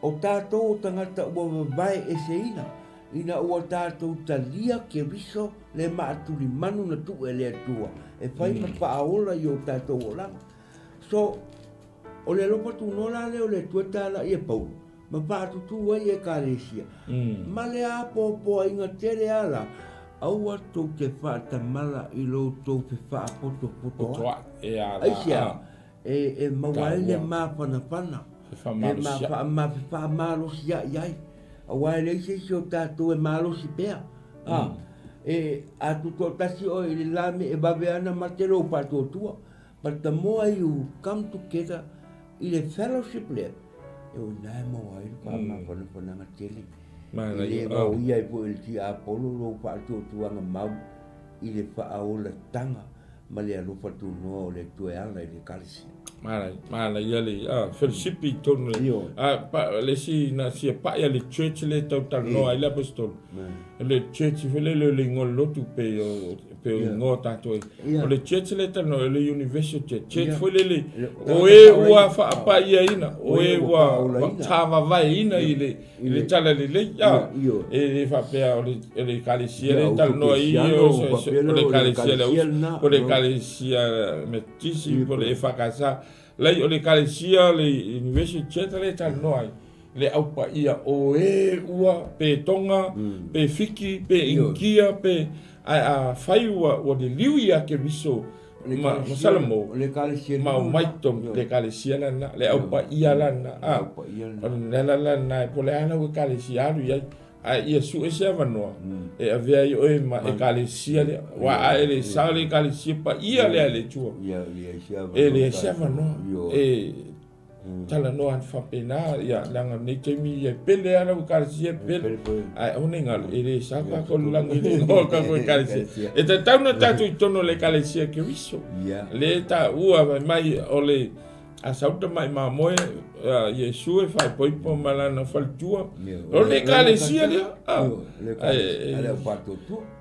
O tatou o tagata ua vavae eseina, ina ua tatou talia Keriso le maatulimanu na tuu e le Atua e fai ma faaola i o tatou olaga. So, o le alofa tunoa la lea o le Atua e talai e Paulo, ma faatutū ai Ekalesia, ma le apoapoaiga tele a la, aua tou te faatamala i lo outou fefaapotopotoai. Aisea? E maua ai le mafanafana, e ma fefaamalosi ai, aua e leai se isi o tatou e malosi pea. E, a tutoatasi oe i le lami e vave ana mate lou faatuatua. But the more you come together i le fellowship lea, e o ina e maua ai le faamafanafanaga tele. E le vaoia ai foi e le tiapolo lou faatuatuaga mau i le faaolataga ma le alofa tunoa o le Atua e ala i le Ekalesia. Manaia, manaia le fellowship i totonu le isi na sia pai a le church le tau talanoa ai le apostolo. Le church foi lele o le igoa o le lotu pei o pei o igoa o tatou ai. O le church le talanoa o le universal church. Church foi lele o e ua faapaiaina, o e ua tavavaeina i le i le tala lelei. E le faapea o le ekalesia le talanoa i o le ekalesia le uso, o le ekalesia Metotisi, po o le EFKS. Leai, o le ekalesia le Universal Church le talanoa ai, le Au Paia o e ua, pe Tonga, pe Fiki, pe Inikia, pe, ae afai ua liliu ia Keriso ma Salamo, ma omai totonu, le ekalesia lana, le Au Paia lana, a, o le ala lana, po o le a lau ekalesia alu i ai. Ae ia sue se avanoa e avea ai oe ma ekalesia lea, aua a e le sao le ekalesia paia lea a le Atua, e leai se avanoa e talanoa atu faapena, ia, leaga lenei taimi ia e pele lava lau ekalesia e pele, ae aua ne i galo, e le sao kākou i le lagi i le igoa o kākou ekalesia. E tatau ona tatou i totonu o le ekalesia Keriso, lea e taua fai mai o le A sau tamai mamoe a Iesu e faaipoipo ma lana faletua. O le ekalesia lea.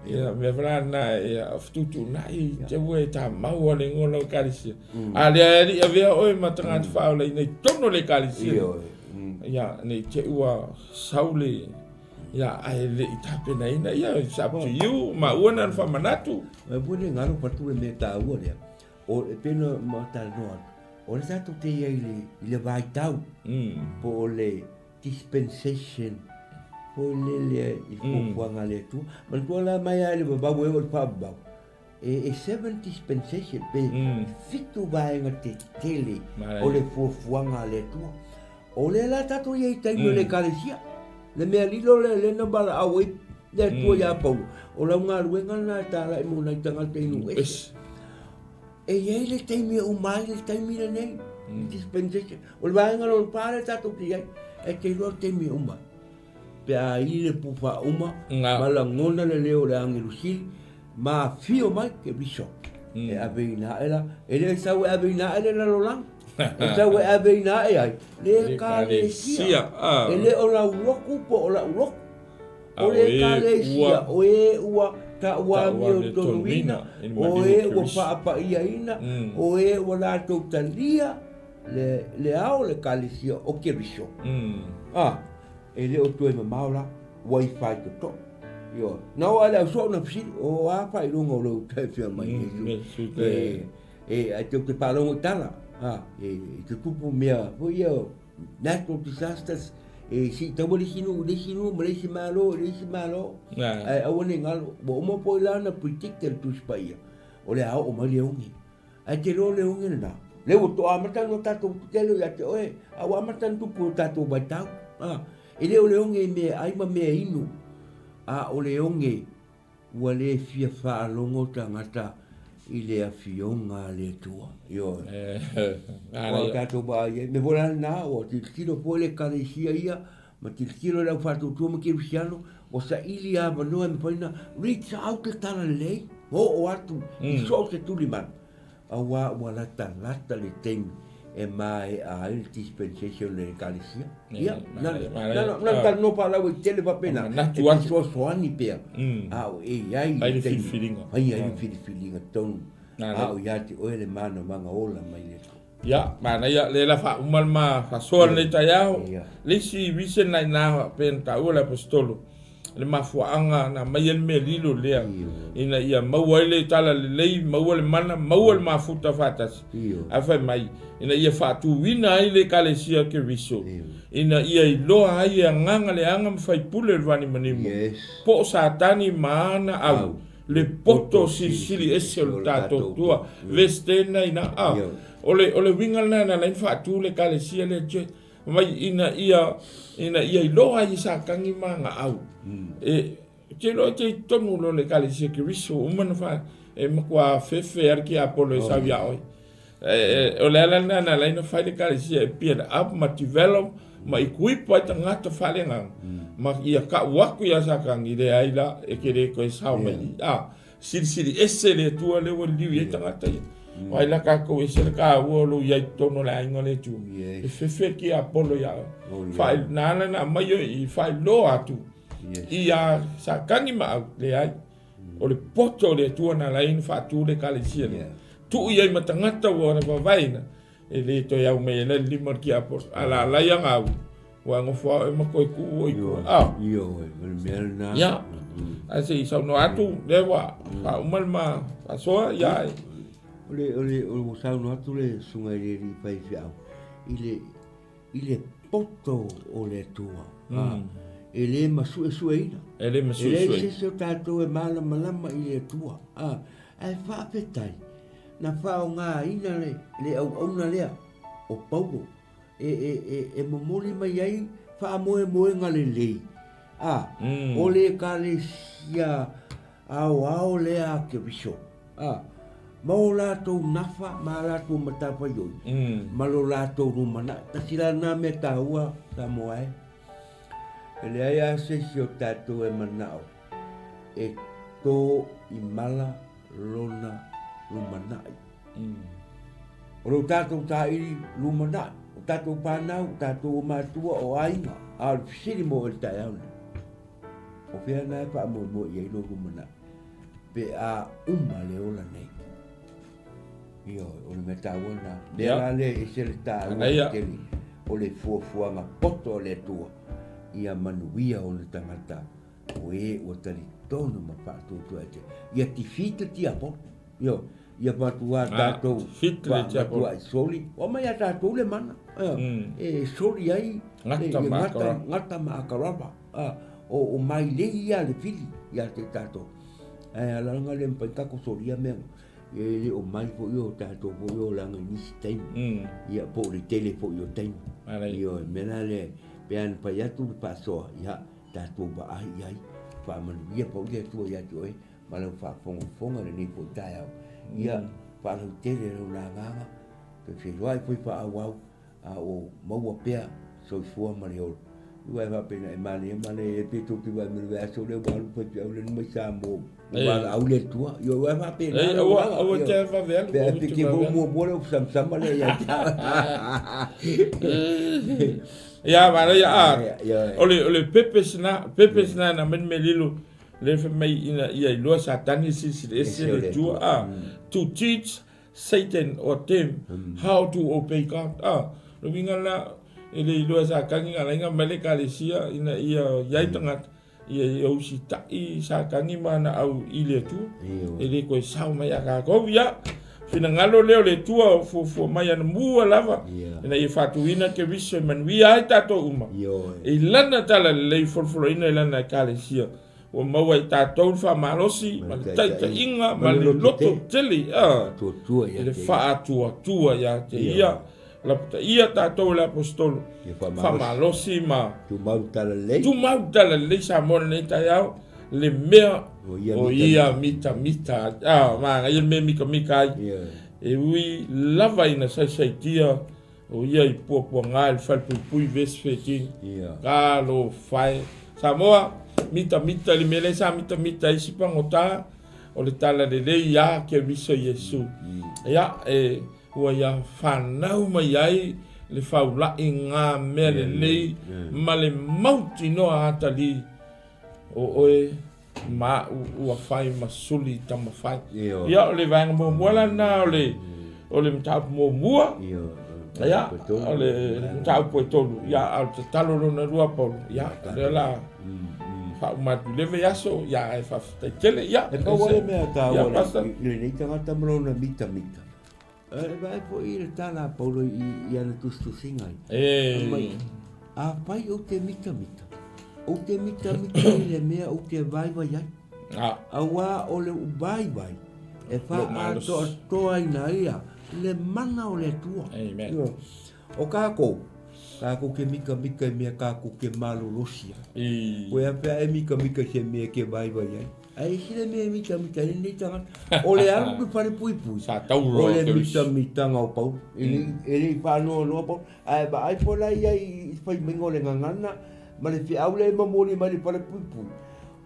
Ia, mea foi la lena, ia, fetuutuunai te ua e tamau a le igoa o lau ekalesia. A lea e alii avea oe ma tagata faaolaina i totonu o le ekalesia. Ia, ne i te i ua sau le, ia, ae le i tapenaina, ia, it's up to you, maua na ona faamanatu. Ae foi le galo fatu le mea taua lea. O, e pei ona ma talanoa atu, o le tatou te i ai i le, i le vaitau, po o le dispensation foi lele i fuafuaga a le Atua. Manatua la mai lava i le vavau e oo i le faavavau, e seven dispensation, pe fitu vaega tetele o le fuafuaga a le Atua. O lea la tatou i ai i taimi o le Ekalesia. Le mea lilo lea lea na valaau ai le Atua ia Paulo, o lau galuega lena e talai mo nai tagata i nuu ese. E i ai le taimi e uma ai le taimi lenei, dispensation. O le vaega lona fa lea tatou te i ai, e te iloa le taimi e uma ai. Pe a ili le pufa uma, ma lagona le leo o le agelu sili, ma afio mai Keriso. E aveina ae la, e le sau e aveina ae le lalolagi. E sau e aveina ae ai le ekalesia. E le o lau lotu po o la'u lotu. O le ekalesia, o e ua tauamiotonuina, o e ua faapaiaina, o e ua latou talia le ao o le ekalesia o Keriso. A, e le o toe mamao la, ua i faitotoa. Ioe. Na oo lava i le au soo na fesili, o a faailoga o lou taefea mai Iesu? E, e, ai tou te faalogo i tala, a, e, e tutupu mea foi ia, natural disasters, E siitaua le isi nuu i le isi nuu ma le isi Malo i le isi Malo. Ae aua ne i galo, ua uma foi la ona predict e le Tusi Paia, o le a oo mai le oge. Ae te iloa le oge lena, lea ua toa amata ona tatou tetele ia te oe, a ua amata ona tupu i o tatou vaitau. E le o le oge i mea e ai ma mea e inu, a o le oge Ua le fia faalogo tagata i le Afioga a le Atua. Ioe. Ua tatou vaai ai. Mea foi la lena, ua tilotilo foi le Ekalesia ia, ma tilotilo le aufaatuatua ma kerisiano, ua saili avanoa e mafai ona reach out le talalelei, oo atu i so o se tulimanu. Aua ua latalata le taimi e maea ai le dispensation a le Ekalesia. Ia, na na talanoa faalauaitele faapena, e fesoasoani pea, a o e i ai le taimi, fai ai le filifiliga tonu, a o ia te oe le manavaga ola mai le Atua. Ia, manaia, lea la faauma le ma faasoa lenei taeao. Le isi reason na ina pei ona taua le Aposetolo, le mafuaaga na aumai ai le mea lilo lea, ina ia maua ai le talalelei, maua le mana, maua le mafuta faatasi. Ae fai mai, ina ia faatuina ai le Ekalesia Keriso, ina ia iloa ai e agaga leaga ma faipule o le vanimonimo, po o Satani ma ana au, le poto silisili ese o le tatou Atua. Verse 10 na ina, a, o le, o le uiga lena na ala ai ona faatu le Ekalesia lea, church, mai ina ia ina ia iloa ai e Satani ma ana au. E te iloa e te i totonu loa o le Ekalesia Keriso ua uma ona fa e matua fefe lava le tiapolo e sau ia oe. O le ala lena na ala ai ona fai le Ekalesia e build up ma develop ma equip ai tagata faaleagaga ma ia kau atu ia Satani, leai la e te le toe sao mai i i. A Silisili ese le Atua lea ua liliu i ai tagata ia. O ai la tatou ese le taua o lou i ai i totonu o le aiga o le Atua. E fefe le tiapolo ia oe. Faai, na ala ona aumai oe i i, faailoa atu ia Satani ma au, leai. O le poto o le Atua na ala ai ona faatu le Ekalesia lea. Tuu i ai ma tagata ua vavaeina, E le toe au mai ai la le lima o le tiapolo, a la lai ana au, ua nofo au e ma toe tuu i tua. Ah. Ioe, o le mea lena. Ia. Ae se i saunoa atu, lea ua faauma le ma faasoa, ia. O le, o le, o le ua saunoa atu le susuga i le alii faifeau i le, i le poto o le Atua. Mm. E le masuesueina. E le masuesueina. E leai se isi o tatou e malamalama i le Atua. Ah, ae faafetai. Na faaaogaina le auauna lea o Paulo e momoli mai ai faamoemoega lelei, a o le Ekalesia aoao lea a Keriso, a ma o latou nafa ma a latou matafaioi ma lo latou lumanai. Tasi la lena mea taua Samoa e. E leai lava se isi o tatou e manao e tō i mala lona lumanai. O lo tatou tāiri lumanai, o tatou whānau, o tatou matua, o aiga, a o le fesili mo oe i le taeao nei. O fea na e faamoemoe i ai lou lumanai? Pe a uma le ola nei. Ioe, o le mea taua lena. Mea la lea e ese le taua tele o le fuafuaga poto a le Atua ia manuia ona tagata O e ua talitonu ma faatuatua e te ia defeat le tiapolo. Ioe, ia faatua tatou faamatua i soli. Ua aumai ia tatou le mana e soli ai gata, gata ma akarava. O mailei ia le fili ia te tatou. Ae alaga le mafai tatou solia mea ia e le o mai foi o tatou foi olaga i nisi taimi. Ia po o le tele foi o taimi. Ioe, mea la lea, pe ana fai atu le faasoa, ia tatou vaai i ai, faamanuia foi le Atua ia te oe ma lau faafogafoga i lenei foi taeao. Ia faalautele lona agaga, toe feiloai foi faaauau, a o maua pea soifua ma le ola. Aua e faapena e manaia manaia pe tou te vaai mai i le vaiaso lea ua alu faifeau lea mai Samoa ua valaau le Atua. Ioe aua e faapena lou agaga. Aua te vave alu. Pe a piki foi muamua le samsama lea ia te au. Ia manaia a o le o le purpose na purpose na na mea lilo le fai mai ina ia iloa Satani silisili ese le Atua a to teach Satan or them how to obey God a le uiga la e le iloa e Satani na ala ai ona aumai le Ekalesia ina ia i ai tagata ia ia usitai Satani ma ana au i le Atua e le toe sao mai ia tatou. Ia, finagalo lea o le Atua o fuafua mai anamua lava ina ia faatuina Keriso e manuia ai tatou uma i Lana talalelei folafolaina i Lana Ekalesia. Ua maua e tatou le faamalosi ma le taitaiga ma le loto tele i le faatuatua ia te Ia. Lapataia tatou e le Aposetolo, faamalosi ma tumau talalelei, tumau talalelei Samoa lenei taeao, le mea o ia mitamita ai. Ah, manaia le mea e mitamita ai. E ui lava ina saisaitia o ia i puapuaga i le falepuipui verse 13. Talofa e. Samoa, mitamita i le mea lea sa mitamita ai isi pagota, o le talalelei ia Keriso Iesu. Ia, e Ua ia fanau mai ai le faulaʻi ngā mea lelei ma le mautinoa atalii o oe ma aʻu ua fai ma suli tamafai. Ia, o le vaega muamua la lena o le o le mataupu muamua. Ia, o le mataupu e tolu. Ia, a o le tatalo lona lua Paulo. Ia, o lea la faauma atu i le vaiaso, ia, ae faafetai tele. Ia, E pau lava le mea taua i lenei tagata ma lona mitamita. E vaai foi i le tala a Paulo i ana tusitusiga ia. Fai mai, Afai ou te mitamita, ou te mitamita i le mea ou te vaivai ai. Auā o le vaivai e faaatoatoaina ai le mana o le Atua. O kākou, kākou ke mikamika i mea kākou ke malolosi ai. Koe a pea e mikamika i se mea ke vaivai ai. Ae isi le mea e mitamita ai lenei tagata. O le alu i le falepuipui, o le mitamitaga o Paulo. E le i faanoanoa Paulo. Ae vaai foi la ia i le faimaiga o le gagana ma le feau lea e momoli mai le falepuipui.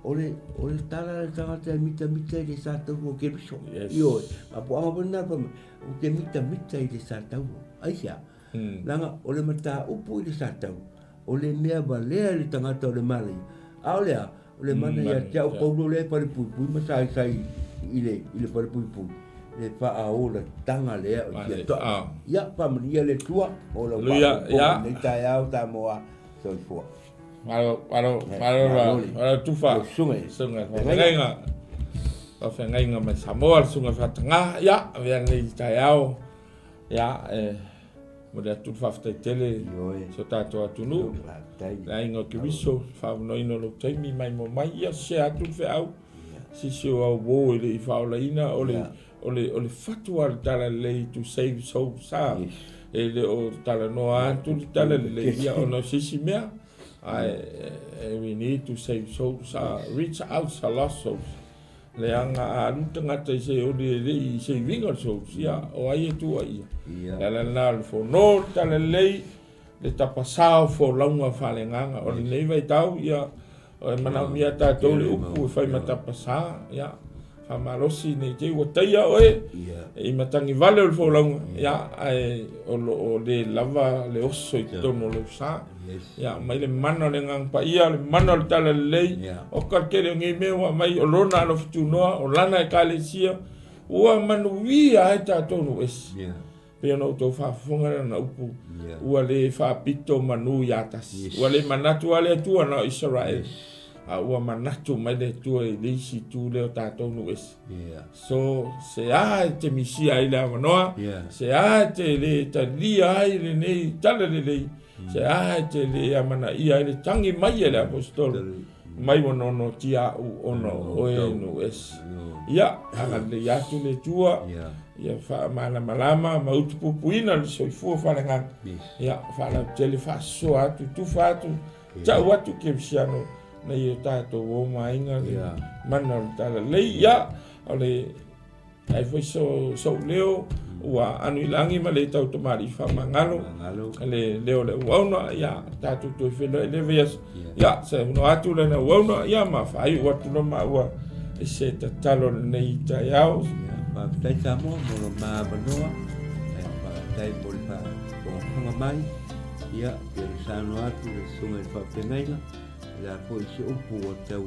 O le, o le tala a le tagata e mitamita i le satauro o Keriso. Yes. Ioe, mafuaaga foi lena fai mai, ou te mitamita i le satauro. Aisea? Leaga o le mataupu i le satauro, o le mea valea i le tagata o le malaia. A o le a? O le mana ia te au Paulo lea e falepuipui ma saisai i le, i le falepuipui, le faaolatanga lea o tia toa. Ia, faamanuia le Atua o lau faafogafoga i lenei taeao Samoa. Soifua. Malo, malo, malo, malo tufa. Susuga. Susuga faafeagaiga. Faafeagaiga mai Samoa, le susuga faataga. Ia, avea lenei taeao. Ia, e momoli atu le faafetai tele i si o tatou atunuu, le aiga o Keriso, le faavanoaina o lou taimi maimoa mai. Ia, share atu le feau, sisi o au uo e le i faaolaina, o le, o le, o le fatu lava o le talalelei to save souls, a. E le o talanoa atu le talalelei, ia, ona o se isi mea, ae we need to save souls, a, reach out the lost souls. Leaga a alu le tagata i se oli e le i saving o le souls, ia, o ai e tua ia? Ia. Le ala lena o le fono, le talalelei, le tapasā o folauga faaleagaga. O lenei vaitau, ia, e manaomia tatou le upu e fai ma tapasā, ia, faamalosi ne i te i ua taia oe i matagi vale o le folauga, ia, ae o lo o le lava le oso i totonu o lou sa. Ia, aumai le mana o le Agaga Paia, le mana o le Talalelei, o ka le tele o nei mea ua aumai, o lona alofa tunoa, o lana Ekalesia, ua manuia ai tatou nuu ese. Pei ona outou faafofoga lana upu, ua le faapito manu ia tasi. Ua le manatu lava le Atua na o Isaraele, a ua manatu mai le Atua i le isi itu lea o tatou nuu ese. So, se a e te misia ai le avanoa, se a e te le talia ai lenei Talalelei, Se a e te le amanaia ai le tangi mai e le aposetolo, mai ua nonotia au ona o oe nuu ese. Ia, agalelei atu le Atua, ia faamalamalama ma utupupuina le soifua faaleagaga. Ia, faalautele faasoa atu, tufa atu, tau atu kerisiano nei o tatou o ma aiga le mana o le talalelei. Ia, o le Ai foi so, sou leo ua anu i lagi ma le tau tamalii faamagalo le leo o le auauna, ia tatou toe feiloai i le vaiaso. Ia se hono atu lena auauna, ia ma faaiu atu loa maua i se tatalo i lenei taeao. Ia, faafetai Samoa mo lo ma avanoa, faafetai mo le faafogafoga mai, ia, pei ona saunoa atu le susuga i le faafeagaiga, o le a foi se upu ua tau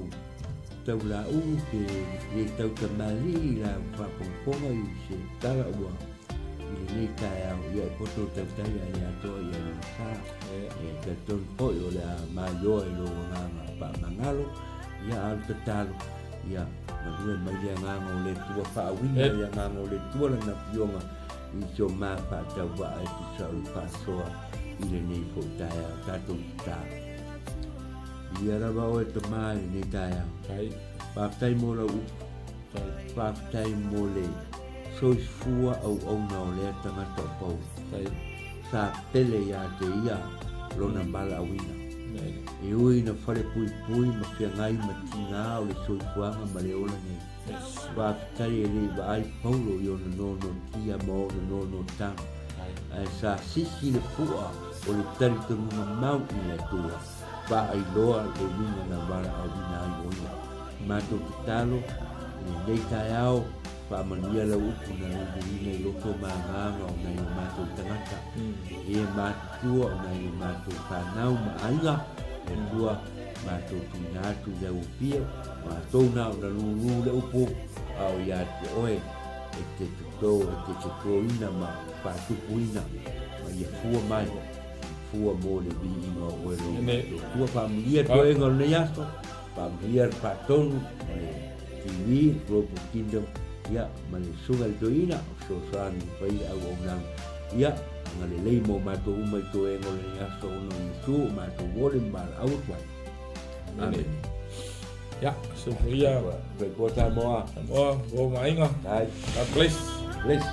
Tau laulu pe le tau tamalii i la faafogafoga i se tala ua i lenei taeao, ia e poto le tautai ae le atoa ia lona sa. E talitonu foi o le a maioa i lou agaga faamagalo, ia a o le tatalo, Ia galue mai le Agaga o le Atua, faauiga le Agaga o le Atua Lana Afioga i si o ma faatauvaa e tusa o le faasoa i lenei foi taeao. Tatou tatalo. Viia lava oe Tama i lenei taeao. Faafetai mo lau upu. Faafetai mo le soifua auauna o lea tagata o Paulo. Sa pele ia te ia lona valaauina. E ui ina falepuipui ma feagai ma tiga o le soifuaga ma le ola nei. Faafetai e le i vaai Paulo i ona nonotia ma ona nonotaga, ae sa sisi le pu'a o le talitonuga mau i le Atua, faailoa le uiga na valaauina ai o ia. Matou tatalo i lenei taeao, faamanuia lau upu na luluina i loto ma agaga o nai o matou tagata, e matutua o nai o matou fanau ma aiga, le Atua, matou tuuina atu i lau apia, matou na o na lulu le upu, a o ia te oe e te toto, e te totoina ma faatupuina, ma ia fua mai, fua mo le viiga o oe lou Atua. Faamanuia toega o lenei aso, Faamanuia le faatonu ma le TV, Global Kingdom, ia, ma le Susuga i le Toeaina, o fesoasoani e fai le auaunaga. Ia, agalelei mo matou uma i toega o lenei aso ona o Iesu o matou ole ma valaau atu ai. Amene. Ia, soifua. Soifua Samoa. Samoa, uo ma aiga. God bless. Bless.